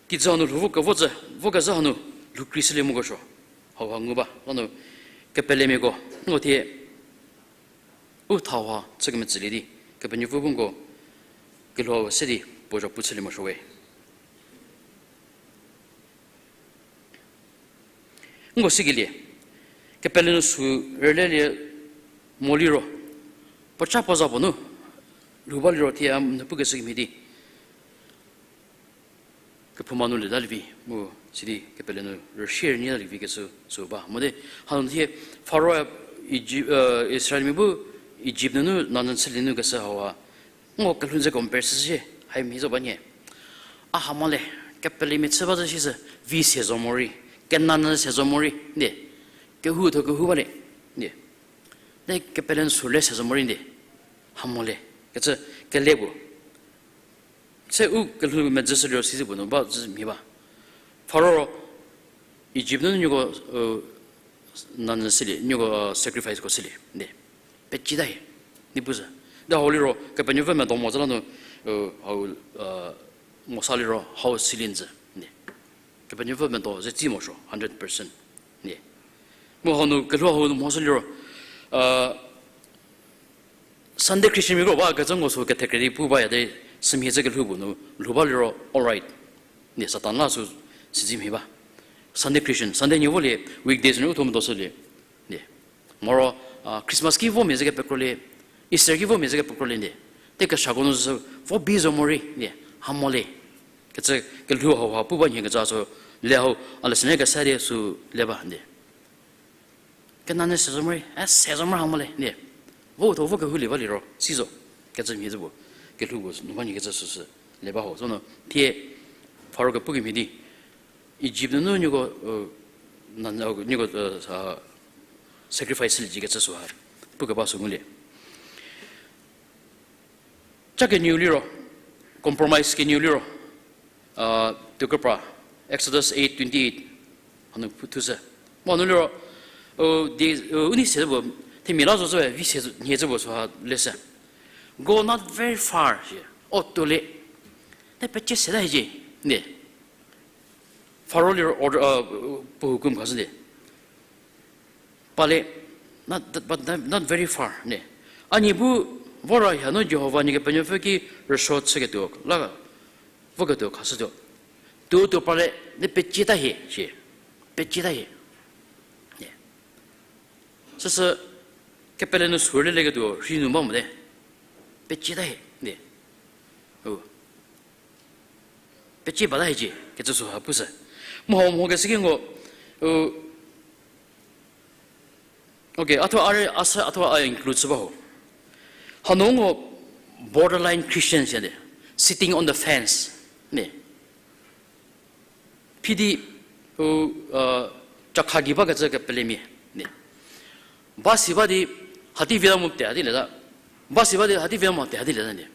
kijü hanu lhou vo kevo zhü, vo kezhü hanu lhou kri shülie mokeshü. Hauha ngu ba, lanu kepelemiako, uko thie, u thauha chü kemetsülie di, Kepenuopfü bu nko kelhou se di puo zha pu chülie morosuo we. Nko sikelie, kepele nu sü rülelie mo liro, puoca puo za puo nu, lhou ba liro thie a n pukeshü kemhie di, kephouma nu lieta lievi, mu sidi kepele nu rüshie rünyie ta lievi kecü sü ba. Mo di, hanu thie, Faro, Egi-, e, Israelmia bu Egypt nunu nanan chülie nu keshü hauha, nko kelhou ze compare shüshie, hai mhi zo ba nyie. A ha mo le, kepelemia chü ba zhü sisü, vi se zo morei, kenanan se zo morei, ndie. Kehou tho kehou ba le, ndie. Te kepele nu sü le se zo morei ndie. Ha mo le, kecü kele puo. Se u kelhou medzü shü liro sizi puo nu ba zhü mhie ba. Faro ro, Egypt nunu nieko, e, nanan silie, nieko, e, sacrifice ko silie, ndie. Pecieta hie, di pushü. Di hau liro, Kepenuopfü medo mo zhü la nu, e, hau, e, Mosa liro, hau silie nzü, ndie. Kepenuopfü medo ze tsi morosuo, hundred percent. Ndie. Mu hau nu kelhou hau nu mhoshü liro, e, Sunday Christianmia kro ba kecü nko sü kethekre di pu baya de, sümhie cü kelhou puo nu lhou ba liro, all right. Ndie, Satan la sü sizi mhie ba. Sunday Christian, Sunday nie volie, weekdays nu u tho medoshülie. Ndie. Moro, a, Christmas ki vo mia ze kepekrolie, Easter ki vo mia ze kepekrolie ndie. Te kesako nu sü vo bi zo morei, ndie, ha mo le. Kecü kelhou hauha pu ba nhie kecü sü le hau, a leshüne kesa di sü le ba ndie. Kenanan se zo morei, e, se zo morei ha mo le, ndie. Vo tho vo kehoulie ba liro, si zo. Kecü mhie zhü puo, kelhou puo nu ba nhie kecü süsü le ba ho. Sünu, thie, Faro kepu kemhie di, Egypt nunu nieko, e, na, nieko, e, sacrifice liecie kecü süha pukeba sü ngulie. Ca kenieu liro, compromise kenieu liro, a, tuokepra, Exodus eight twenty-eight, hanu pu thushü. Mu hanu liro, u, di, u, u nei se zhü puo, themia la zo zhü, vi se zhü, nhie zhü puo süha leshü. Go not very far, shie. O tuo le. Te pecie seta hiecie, ndie. Faro liro order, a, puo hukum khashü ndie. Pa le, not, but not, not very far, ne. A nie bu, vora hanu Jihova nie Kepenuopfü ki rüsuo chüketuo la, voketuo khashütuo. Tuo tuo pa le, ne pecieta hie, shie. Pecieta hie. Ne. Süsü, kepele nu sü rülelieketuo rhi nu ba mote. Pecieta hie, ne. U. Pecie bata hiecie, kecü süha pushü. Mu hau mhokeshü ki nko, u, okay, a thuo a rei, a sü, a thuo a include chü ba ho. Hanu nko borderline Christian si de, sitting on the fence, ne. Phi di, u, a, cakha gei bakecü kepelemia, ne. Ba si ba di, hati vita mo te hati leta. Ba si ba di, hati vita mo te hati leta, ne.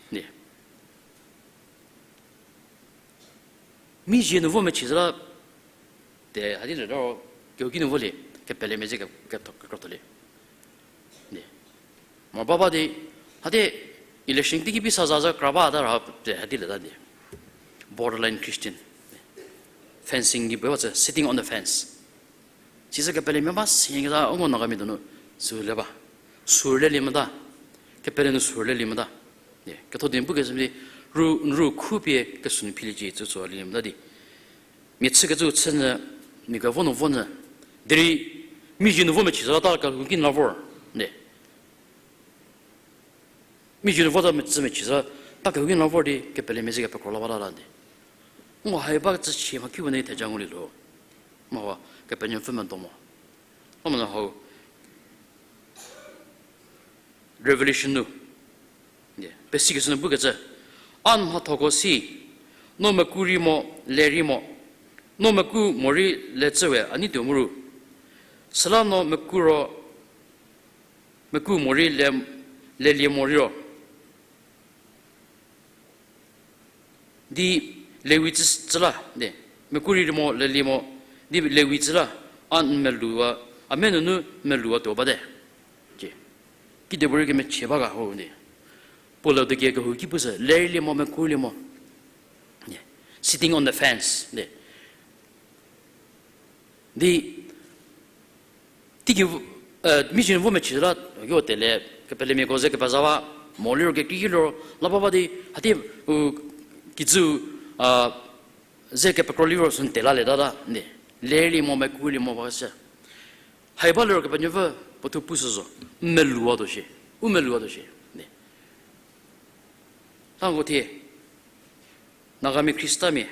Ne. Mi zie nu vo mechie zhü la, te hadi le ro, kehouki nu volie, kepelemia ze ke, ke, kekrotholie. Ne. Mo ba ba di, hadi election teiki pisa za zhü kra bata ra, te hadi leta di. Borderline Christian. Fencing di puo ba tsü, sitting on the fence. Sisü kepelemia ba sikezha, uko Nagamia donu sü le ba. Sü lelie mota. Kepele nu sü lelie mota. Ketho di pukeshü di, ru, ru khu pie kesü nu philiecie, tsü sü lelie mota di. Mia chükecü chünyü, mia kevo nu vonyü. Derei, mi zie nu vo mechizü la ta kehouki nu la vor. Mizhie nu vo ta metsü mechizü, ta kehouki nu la vor di, kepelemia ze kepekro la bata la di. Ngo hai ba tsü chie mha ki puo ne theja ngulie lho. Mo ha, Kepenuopfü medo mo. Mo mo hau, Revelation nu. Pesikeshü nu pukecü. A mhathoko si, no meku rei mo, le rei mo. No meku morei le cü we a nei tuo mu ru. Süla no meku ro, meku morei le, lelie mo rei ro. Di lewi tsü, tsü la, de, meku rei mo, lelie mo, di lewi tsü la, a n meluwa, a menunu meluwa tuo bate. Kedipuorei kemechie ba ga ho de. Puo le de kie kehouki pushü, lelie mo, meku rei mo. Sitting on the fence, de. Di, teiki, mizhie nu vo mechie la, yo tele, kepelemiako ze kepeza ba, mo liro kekrei liro, la ba ba di, hati, u, kijü, a, ze kepekro liro sü n tela le tata, de. Lelie mo, meku rei mo ba se. Hai ba liro Kepenuopfü puo thuo pushü zo, meluwa tuo shie, u meluwa tuo shie, de. Tha nko thie, Nagamia Khristamia,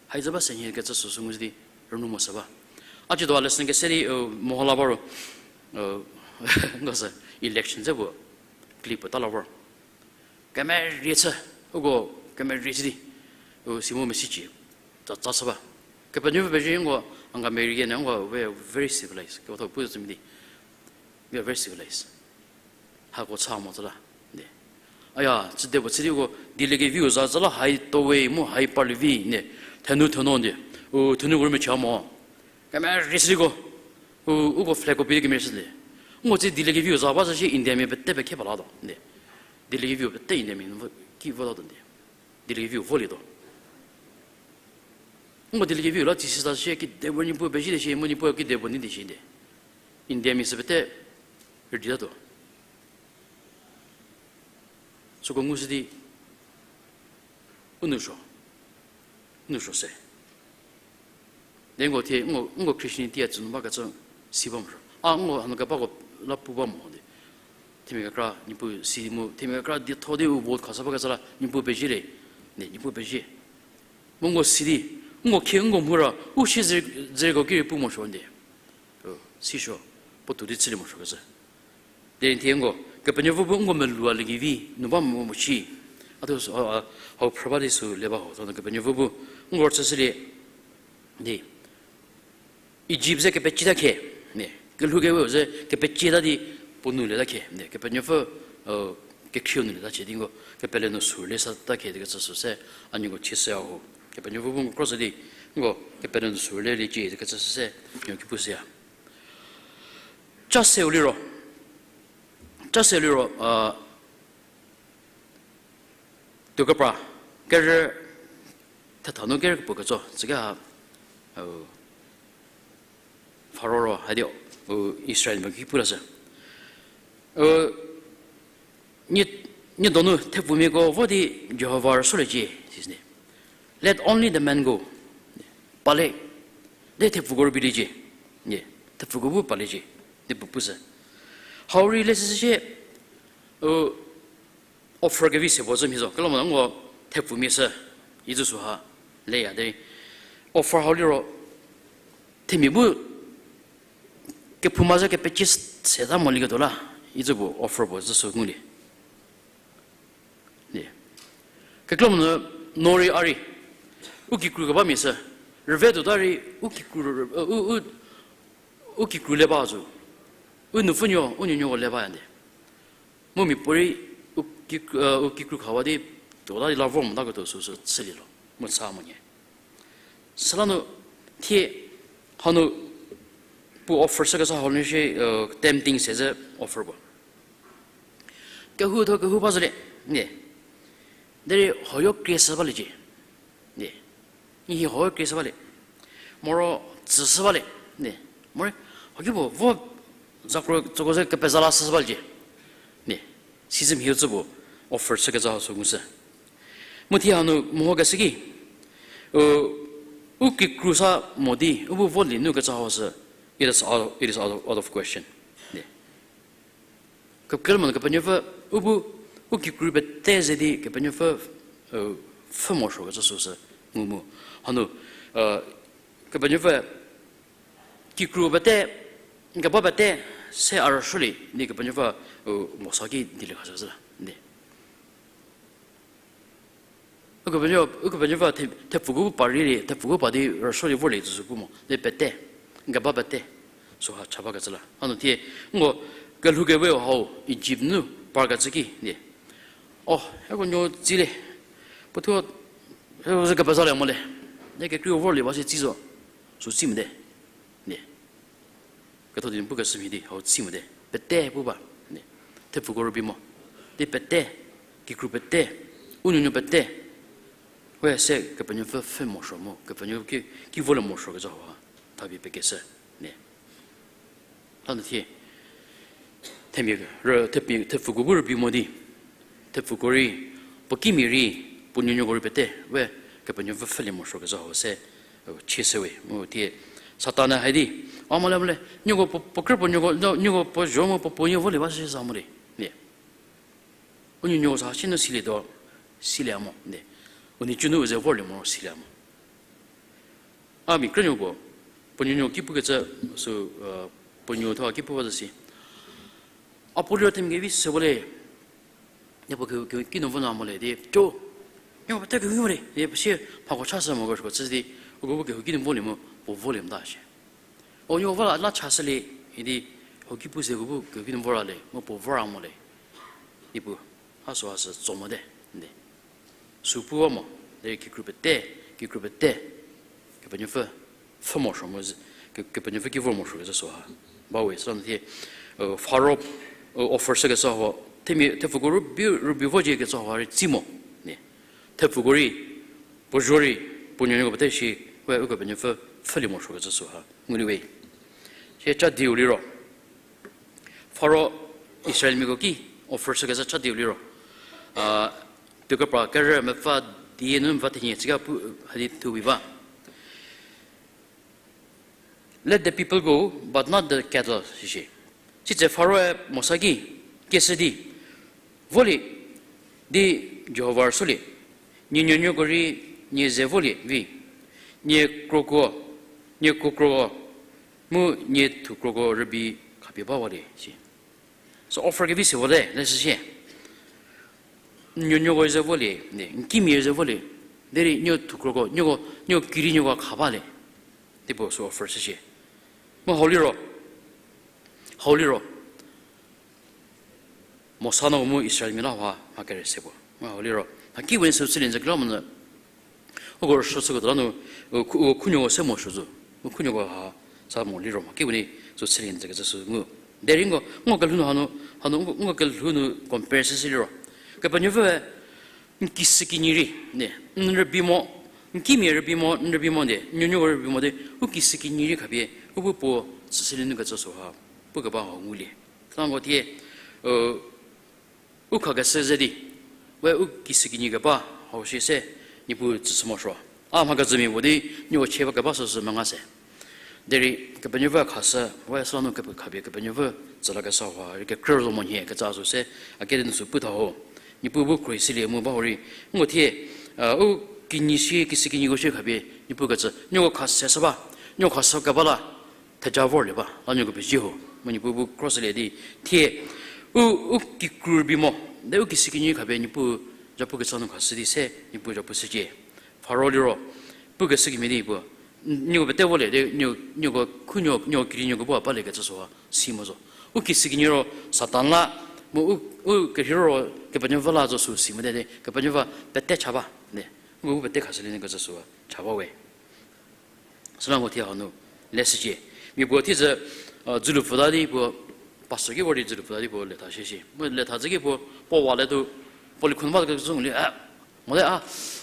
hai zü ba se nhie kecü süsü ngu di, rünu mo se ba. A ciedo a lesson kese di, u, meho la ba ro, u, nko sü election ze puo, clip puo ta la vor. Kemerie chü, uko kemerie chü di, u, si mu mesicie, tsa, tsa chü ba. Kepenuopfü pezie nko, Angamerika ne nko, we are very civilized. Kepetho pu zü mi di, we are very civilized. Hako cha mo tsü la, de. Aya, chüde puo chü di uko, dieliekeviu za tsü la hai towe mu hai parlievi, de. Thenu thenu di, u, thenuko rei mechie mo. Kemerie chü di ko, u, uko flag ko pie kemerie chülie. Nko tsie dieliekeviu za ba zü shie Indiamia pete pekhe ba latuo, de. Dieliekeviu pete Indiamia ki vo latuo, de. Dieliekeviu volietuo. Nko dieliekeviu la tsisi ta shie kedipuo Niepuu pezie di shie, mu Niepuu kedipuo nei di shie de. Indiamia sü pete rüdi tatuo. Süko ngushü di, u nou suo, u nou suo se. De nko thie, nko, nko Christianity a tsü nu bakecü si ba morosuo. A nko hanu kebako la pu ba mo di. Themia kekra Niepuu si mu, themia kekra dietho di u vote khashü bakecü la Niepuu pezie le. Ne, Niepuu pezie. Mu nko si di, nko khie nko mhura, u sie dzü-, dzüko ki rei pu morosuo di. Sisuo, puotou di chülie morosuokecü. Derei thie nko, Kepenuopfü bu nko melualiekevi nu ba mo mo shi. A thuo sü, a, a, hau phrü ba di sü le ba ho, sü Kepenuopfü bu nko chüshülie di. Egypt ze kepecie ta khie, ne, kelhou kewe ze kepecie ta di puo nu le ta khie, ne, Kepenuopfü, kekhrieu nu le ta chie di nko, kepele nu sü le sa ta khie di kecü sü se, a nieko chie se a ho. Kepenuopfü bu nko cross di, nko, kepele nu sü le liecie di kecü sü se, nieko ki pu süya. Cha seu liro, cha seu liro, a, tuo kepra, kerü, thetha nu kerü kepuo ketso, tsüke ha, Faro ro, hadi, u, Israelmiako ki pu lashü. U, nie, nie donu thepfumiako vo di Jihova rüsuoliecie, sisü. Let only the men go. Pale, de thepfuko rübei liecie. Thepfuko bu palecie. Di puo pushü. Hau rei le süsü shie, u, offer kevi se puo zhü mhi zo. Kelo mo nko thepfumia sü, icü süha, leya derei. Offer hau liro, themia bu kephouma zhü kepecie seta molieketuo la, icü puo offer puo zhü sü ngulie. Kekreilamonyü, no rei a rei, u kikru kebamia sü, rüve tuota rei, u kikru, u, u, u kikru le ba zo, u nupfunuo, u nuonuoko le baya di. Mu miapuorei u kikru, u kikru khawa di, tuota di la vor motaketuo süsü chülielo, mu cha monyü. Süla nu, thie, hanu, puo offer sü kesa hanu shie, tempting se zhü offer puo. Kehou tho kehou ba zhülie, ne. Derei hoyo krie sü baliecie, ne. N hi ho krie shü ba le. Moro tsüshü ba le. Ne. More, hoki puo vo zakro tsoko ze kepeza la shüshü ba le cie. Ne. Sisü mhiu tsü puo offer chükecü hau sü ngushü. Mu thie hanu mehokeshü ki, u, u kikru sa mo di, u bu volie nu kecü hau sü, it is out, it is out of, out of question. Ne. Kekreilamonyü Kepenuopfü, u bu, u kikru pete ze di Kepenuopfü, pfhü morosuokecü süsü ngu mu. Hanu, Kepenuopfü, kikru pete, keba pete, se a rüsuolie di Kepenuopfü, u Mosa ki dieliekhashü zhü la, di. Ukepenuopfü, Ukepenuopfü the, thepfuko bu pa rei, thepfuko pa di rüsuolie vorlie tsüsü pu mo. Di pete, keba pete, süha cha bakecü la. Hanu thie, nko kelhou kewe hau Egypt nu parkecü ki, di. O, hieko nuo tsile. Puothuo, hieko ze kepezalie mo le. Di kekreiu vorlie ba si tsi zo. Sü tsi mote. Di. Ketho di pukeshü mhie di hau tsi mote. Pete pu ba. Di. Thepfuko rübei mo. Di pete. Kikru pete. U nuonuo pete. We se Kepenuopfü pfhü morosuo mu. Kepenuopfü ki, ki volie morosuokecü hau ha. Thapie pekeshü. Di. Hanu thie, themia rü, thepie, thepfuko bu rübei mo di, thepfuko rei, puo kimia rei, puo nuonuoko rei pete, we Kepenuopfü pfhülie morosuokecü hau se, chieshüwe, mu thie, Satan-e hai di, a mo le mo le, nieko puo, puo krü puo nuoko, nieko puo zho mu puo puo nuo volie ba shi za mo le, nie. U nuonuo sa shi nu silietuo, silie mo, nie. U nhicu nu u ze vorlie mo, silie mo. A mia krünuo puo, puo nuonuo ki pukecü sü, puo nuo thuo ki pu ba zü si. A puo liro themia kevi se vo le, nie puo ke, ke, kinu vo na mo le, di, co, nie puo pete kevi mo le, di, puo sie, mhako cha shü mo ko, ko chü di, uko bu kehou kinu volie mo, puo volie mota shie. O, nie vo la, la cha shülie, idi, hou ki pu se ko bu kehou kinu vo ra le, mo puo vo ra mo le. Di pu, a süha sü tso mote, di. Sü pu ba mo, derei kikru pete, kikru pete, Kepenuopfü pfhü morosuo mu, ke, Kepenuopfü ki vor morosuokecü süha bawe, süla nu thie, Faro, offer shükecü hau, themia, thepfuko rübei, rübei vocie kecü hau rei tsi mo, nie. Thepfuko rei, puo zho rei, puo nuonuoko pete shi, we Ukepenuopfü pfhülie morosuokecü süha ngulie we. Sie cha dieu liro. Faro Israelmiako ki offer shükecü cha dieu liro. A, Tuokepra kerü mepfü die nu mepfü thenie tsika pu, hadi thubi ba. Let the people go, but not the cattle, sishie. Sitse Faro-e Mosa ki, kieshü di, volie, di Jihova rüsuolie, nie nuonuoko rei nie ze volie vi, nie kroko, nie kukroko, mu nie thukroko rübei khapie bawalie, si. Sü offer kevi se vote, leshü sie. N nuonuoko ze volie, di, n kimia ze volie, derei nie thukroko, nieko, nie kirinuoko kha balie. Di puo sü offer shüshie. Mu hau liro, hau liro. Mosa no mu Israelmia la ha, mha kere se puo. Mu hau liro. Mha kipuo ni sü chülie n ze kela monyü. Uko rüsuo süko tuo la nu, u khu-, u khunuoko se morosuo zo. U khunuoko ha, sa mo liro mha kipuo ni sü chülie n ze kecü sü ngu. Derei nko, nko kelhou nu hanu, hanu nko, nko kelhou nu compare shüshü liro. Kepenuopfüe, n kisükinyi rei, ne, n rübei mo, n kimia rübei mo, n rübei mo de, n nuonuoko rübei mo de, u kisükinyi rei khapie, u bu puo tsüshülie nu kecü süha, pukeba hau ngulie. Süla nko thie, u, u khakeshü ze di, we u kisükinyi keba hau shie se, Niepuu tsüshü morosuo. A mhakecümia puo di, nieko chie ba keba süsü menga se. Derei Kepenuopfü khashü, we süla nu kepe khapie Kepenuopfü tsülakeshü hau rei kekrü zo mo nhie kecü sü se, a kedi nu sü pu tha ho. Niepuu bu khruohi shülie mu ba hurei, nko thie, u kinyi shie, kisükinyiko shie khapie, Niepuu kecü, nieko khashü shü ba, nieko khashü keba la, theja vorlie ba, la nieko pezie ho, mu Niepuu bu khruohi shülie di, thie, u, u kikru rübei mo, de u kisükinyi khapie Niepuu zhapu kecü nu khashü di se, Niepuu zhapu shücie. Faro liro, pukeshü kemhie di puo, nieko pete volie, de, nieko, nieko khunuo, nieko kirinuoko bu a balie kecü süha, si mo zo. U kisükinyi ro, Satan la, mu u, u kerheiro, Kepenuopfü la zo sü si mote de, Kepenuopfü pete cha ba, de, u bu pete khashülie nu kecü süha, cha ba we. Süla nko thie hanu, leshücie. Mia puo thie zü, dzülu pfüta di puo, pastor ki vor di dzülu pfüta di puo letha shie shi. Mu letha zü ki puo, puo wa le tu, puo likhun ba kecü ngulie, a, Mo le a,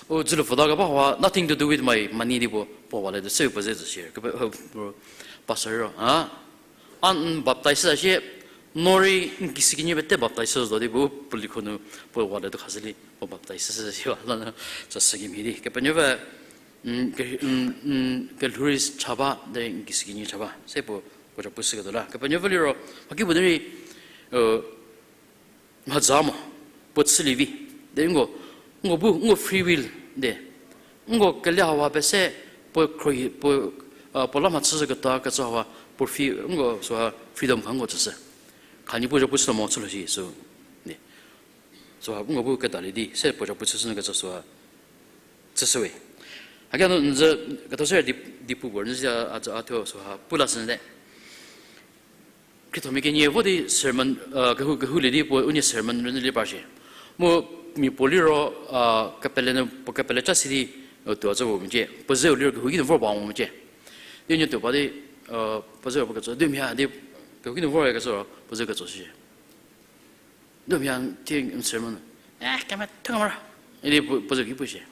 u dzülu pfüta keba hau, nothing to do with my money di puo, puo wa le de se puo ze zü shie. Kepe, pastor ro, a, a n baptize sa shie, no rei n kisi kenie pete baptize zo di puo, puo likho nu, puo wa le de khashü li, puo baptize sa shie wa, la na, sa sü kemhie di. Kepenuopfü, mm, ke, mm, mm, kelhou rei cha ba, de n kisi kenie cha ba. Se puo, puo zhapu shüketuo la. Kepenuopfü liro, haki puo de rei, mhaza mo, puo chülie vi. De nko, nko bu, nko free will de. Nko kele hawa pese, puo khro-, puo, a, puo la mhachü zhü keta kecü hawa, puo free, nko süha freedom kha nko tsüshü. Kha Niepuu zhapu chütuo mo chülie shi sü. De. Süha nko bu kedalie di, se puo zhapu chüshü nu kecü süha, chüshüwe. Haki hanu n zü, ketho se di, di pu puo, n zü a, a, a thuo süha, pu la sü de. Khriethomia kenie vo di sermon, a, kehou, kehoulie di puo unie sermon rünyülie ba shie. Mu mia puo liro, a, kepele nu, puo kepele cha si di, a, tuo zhü vo mecie. Puo zeu liro kehou ki nu vor ba mo mecie. Di unie tuo ba di, a, puo zeu puo ketso, di mhie di, kehou ki nu vor kecü ro, puo zeu ketso shie. Di mhie ti sermon. E, kemethuo kemero. Idi puo, puo zeu ki pu shie.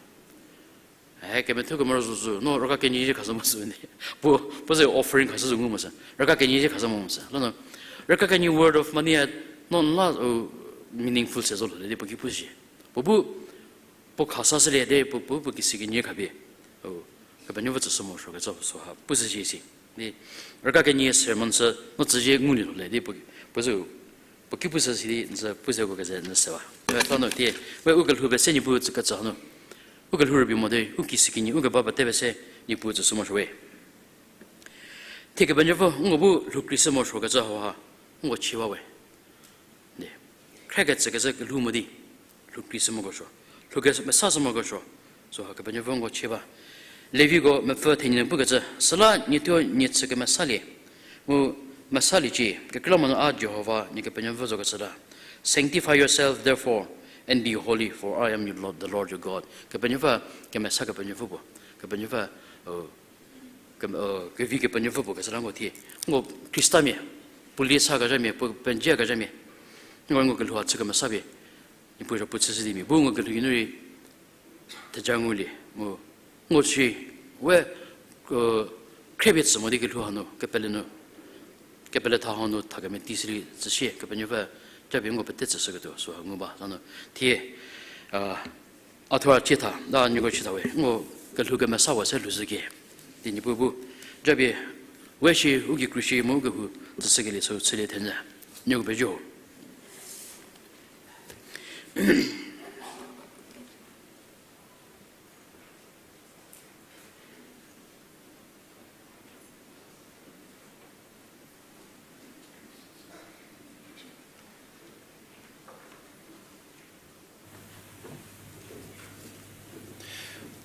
E, kemethuo kemero zo zo, no raka kenie zhie khashü mo sü ne. Puo, puo zeu offering khashü zo ngu mo sü. Raka kenie zhie khashü mo sü. Lano, raka kenie worth of money, no n la, o, meaningful se zo lho le di puo ki pu shie. Puo bu, puo khashü shülie di, puo, puo, puo kisi kenie khapie. O, Kepenuopfü tsüshü morosuo kecü süha, pu shü shie si. Di, raka kenie sermon sü, no tsüzie ngulie lho le di puo, puo zü, puo ki pu shü si di, n zü pu zeko keze n se ba. E, tano tie, we u kelhou pese Niepuu tsü kecü hanu. U kelhou rübei mo di, u kisi kenie, u keba pete pese Niepuu tsüshü morosuo we. Thie Kepenuopfü, nko bu lhou kri shü morosuo kecü hauha, nko chie ba we. De. Khrekecü kecü kelhou mo di, lhou kri shü morosuo. Lhou kemesa shü morosuo. Süha Kepenuopfü nko chie ba. Leviko mepfü thenie nu pukecü, süla nie thuo nie chü kemesalie. Mu mesaliecie, kekreilamonyü a Jihova nie Kepenuopfü zo kecü la. Sanctify yourself, therefore, and be holy, for I am your Lord, the Lord your God. Kepenuopfü, kemesa Kepenuopfü puo. Kepenuopfü, o, ke, o, kevi Kepenuopfü puo kecü la nko thie. Nko Khristamia, puo lie sa kezhamia, puo penjia kezhamia. Nko, nko kelhou a chü kemesa pie. Niepuu zhapu chüshü di mia bu nko kelhou ki nu rei theja ngulie mu nko si we, khriepie tsü mo di kelhou hanu, kepele nu, kepele tha hanu tha kemeti shülie tsüshie, Kepenuopfü japie nko pete tsüshüketuo süha ngu ba, lanu thie, a, a thuo a chie tha, a nieko chie tha we, nko kelhou kemesa wa se lhoushükie. Di Niepuu bu, japie, we shi, u gei kru shi mu u kehou tsüshükelie sü chülie thenyü. Nieko pejo.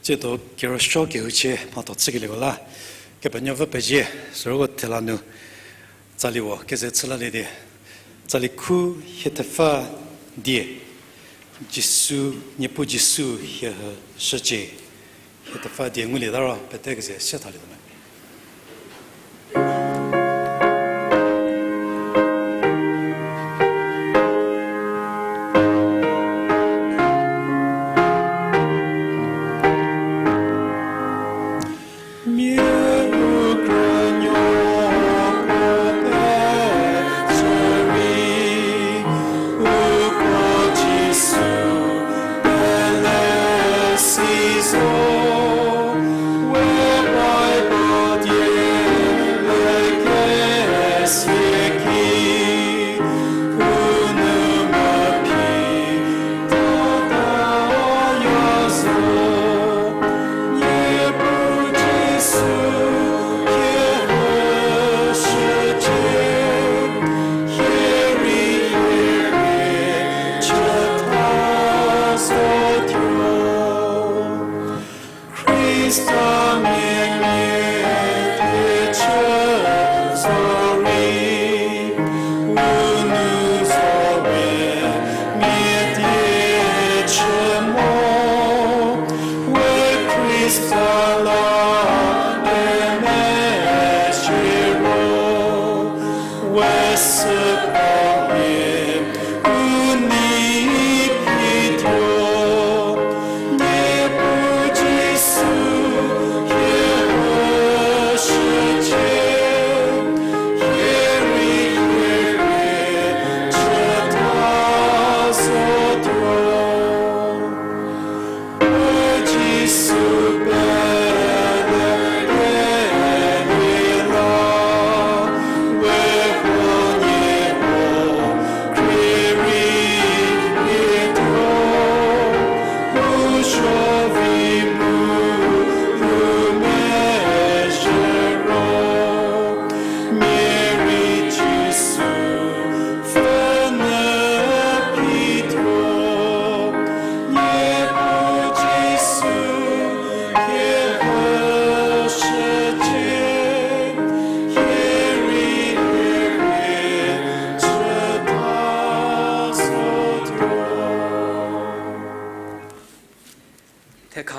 Tsiedo kerüsuo kehouchie mhatho chükelieko la, Kepenuopfü pezie, sürüko thela nu, tsali wo keze chülalie di, tsali khu hie thepfü die, Jisu, Niepuu Jisu hie shücie, hie thepfü die ngulieta ro pete keze sie thalietuo me.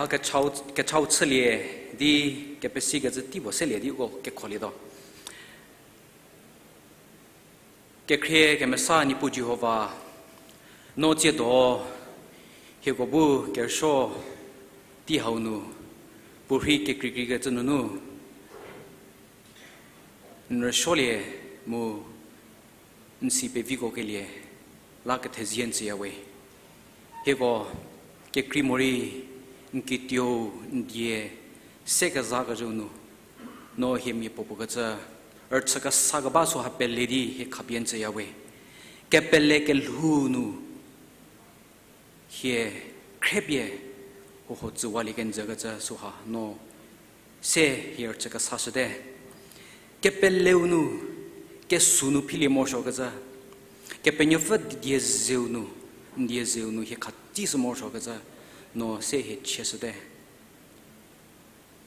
A kechau, kechau chülie di kepesikecü tei puo selie di uko kekholietuo. Kekhrie kemesa Niepuu Jihova, no tsiedo hieko bu kerüsuo tei hau nu, puorhi kekreikreikecü nunu, n rüsuolie mu n si peviko kelie la kethezie n tsüya we. Hieko kekrei morei n kituou n die se kezakecü nu, no hie mia puopuo kecü rüchü kesa keba süha pele di hie khapie n tsüya we. Kepele kelhou nu hie khriepie huho tsüwalie kenjükecü süha no se hie rüchü kesashüte. Kepeleu nu, kesuo nu philie morosuokecü, Kepenuopfü die zeu nu, n die zeu nu hie khatsishü morosuokecü, no se hie chieshüte.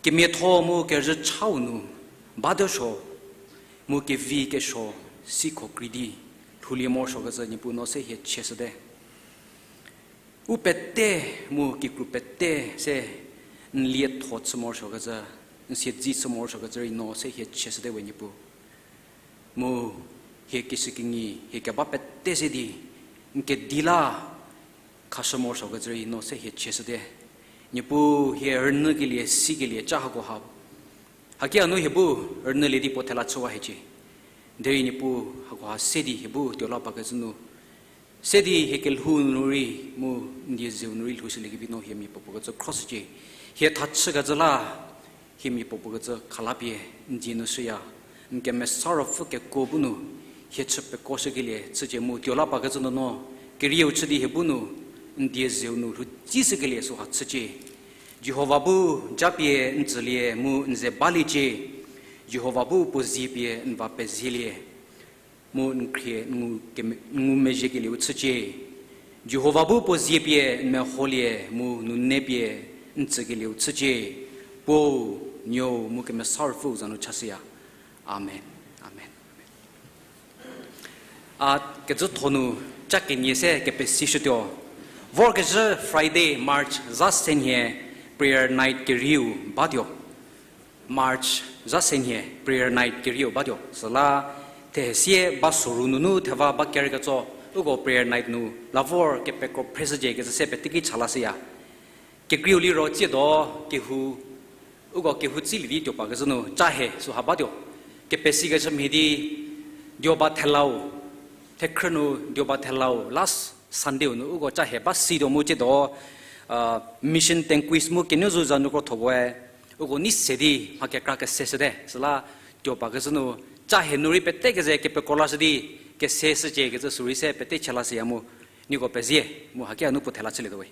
Kemiatho mu kerüzhüchau nu bate suo, mu kevi kesuo sikho krei di lhoulie morosuokecü Niepuu no se hie chieshüte. U pete mu kikru pete se n lietho chü morosuokecü, n siedze chü morosuokecü rei no se hie chieshüte we Niepuu. Mu hie kishükinyi hie keba pete se di n kedi la khashü morosuokecü rei no se hie chieshüte. Niepuu hie rünyükelie sikelie ca hakoha, hakia nu hie bu rünyülie di puo thela chüwa hiecie. Derei Niepuu hakoha se di hie bu tuo la bakecü nu se di hie kelhou nu rei mu n die zeu nu rei lhoushüliekevi no hie mia puopuo kecü khroshücie. Hie thachükecü la hie mia puopuo kecü khalapie n die nu shüya. N Kemesa Ruopfü kekuo bu nu hie chü pekoshükelie chücie mu tuo la bakecü nu no kerieu chü di hie bu nu n die zeu nu lhoutsishükelie süha chücie. Jihova bu japie n tsülie mu n ze baliecie. Jihova bu puo zie pie n va pezielie mu n khrie n ngu keme-, n ngumezhiekelieu chücie. Jihova bu puo zie pie n meholie mu nune pie n tsükelieu chücie. Puou, Nuou mu Kemesa Ruopfüu za nu chashüya. Amen. Amen. A kecütho nu ca kenie se kepesishütuo. Vorkezhü Friday, March za se nhie, prayer night kerieu batuo. March za se nhie prayer night kerieu batuo. Süla thehesie ba soru nunu theva ba kerketso, uko prayer night nu la vor kepekro phreshücie kecü se peteki chalashüya. Kekreiu liro tsiedo kehou, uko kehou tsilie di tuo pakecü nu ca he süha batuo. Kepesikeshü mhie di dioba thelau, thekhrü nu dioba thelau last Sunday-u nu uko ca he ba situo mu tsiedo, mission tanquist mu kenuo zu za nu krothokoe, uko nei se di mha kekra keseshüte. Süla tuo pakecü nu ca he nu rei pete keze kepekro lashü di keseshücie kecü sü rei se pete chalashüya mu, nieko pezie, mu hakia nu puo thela chülietuo we.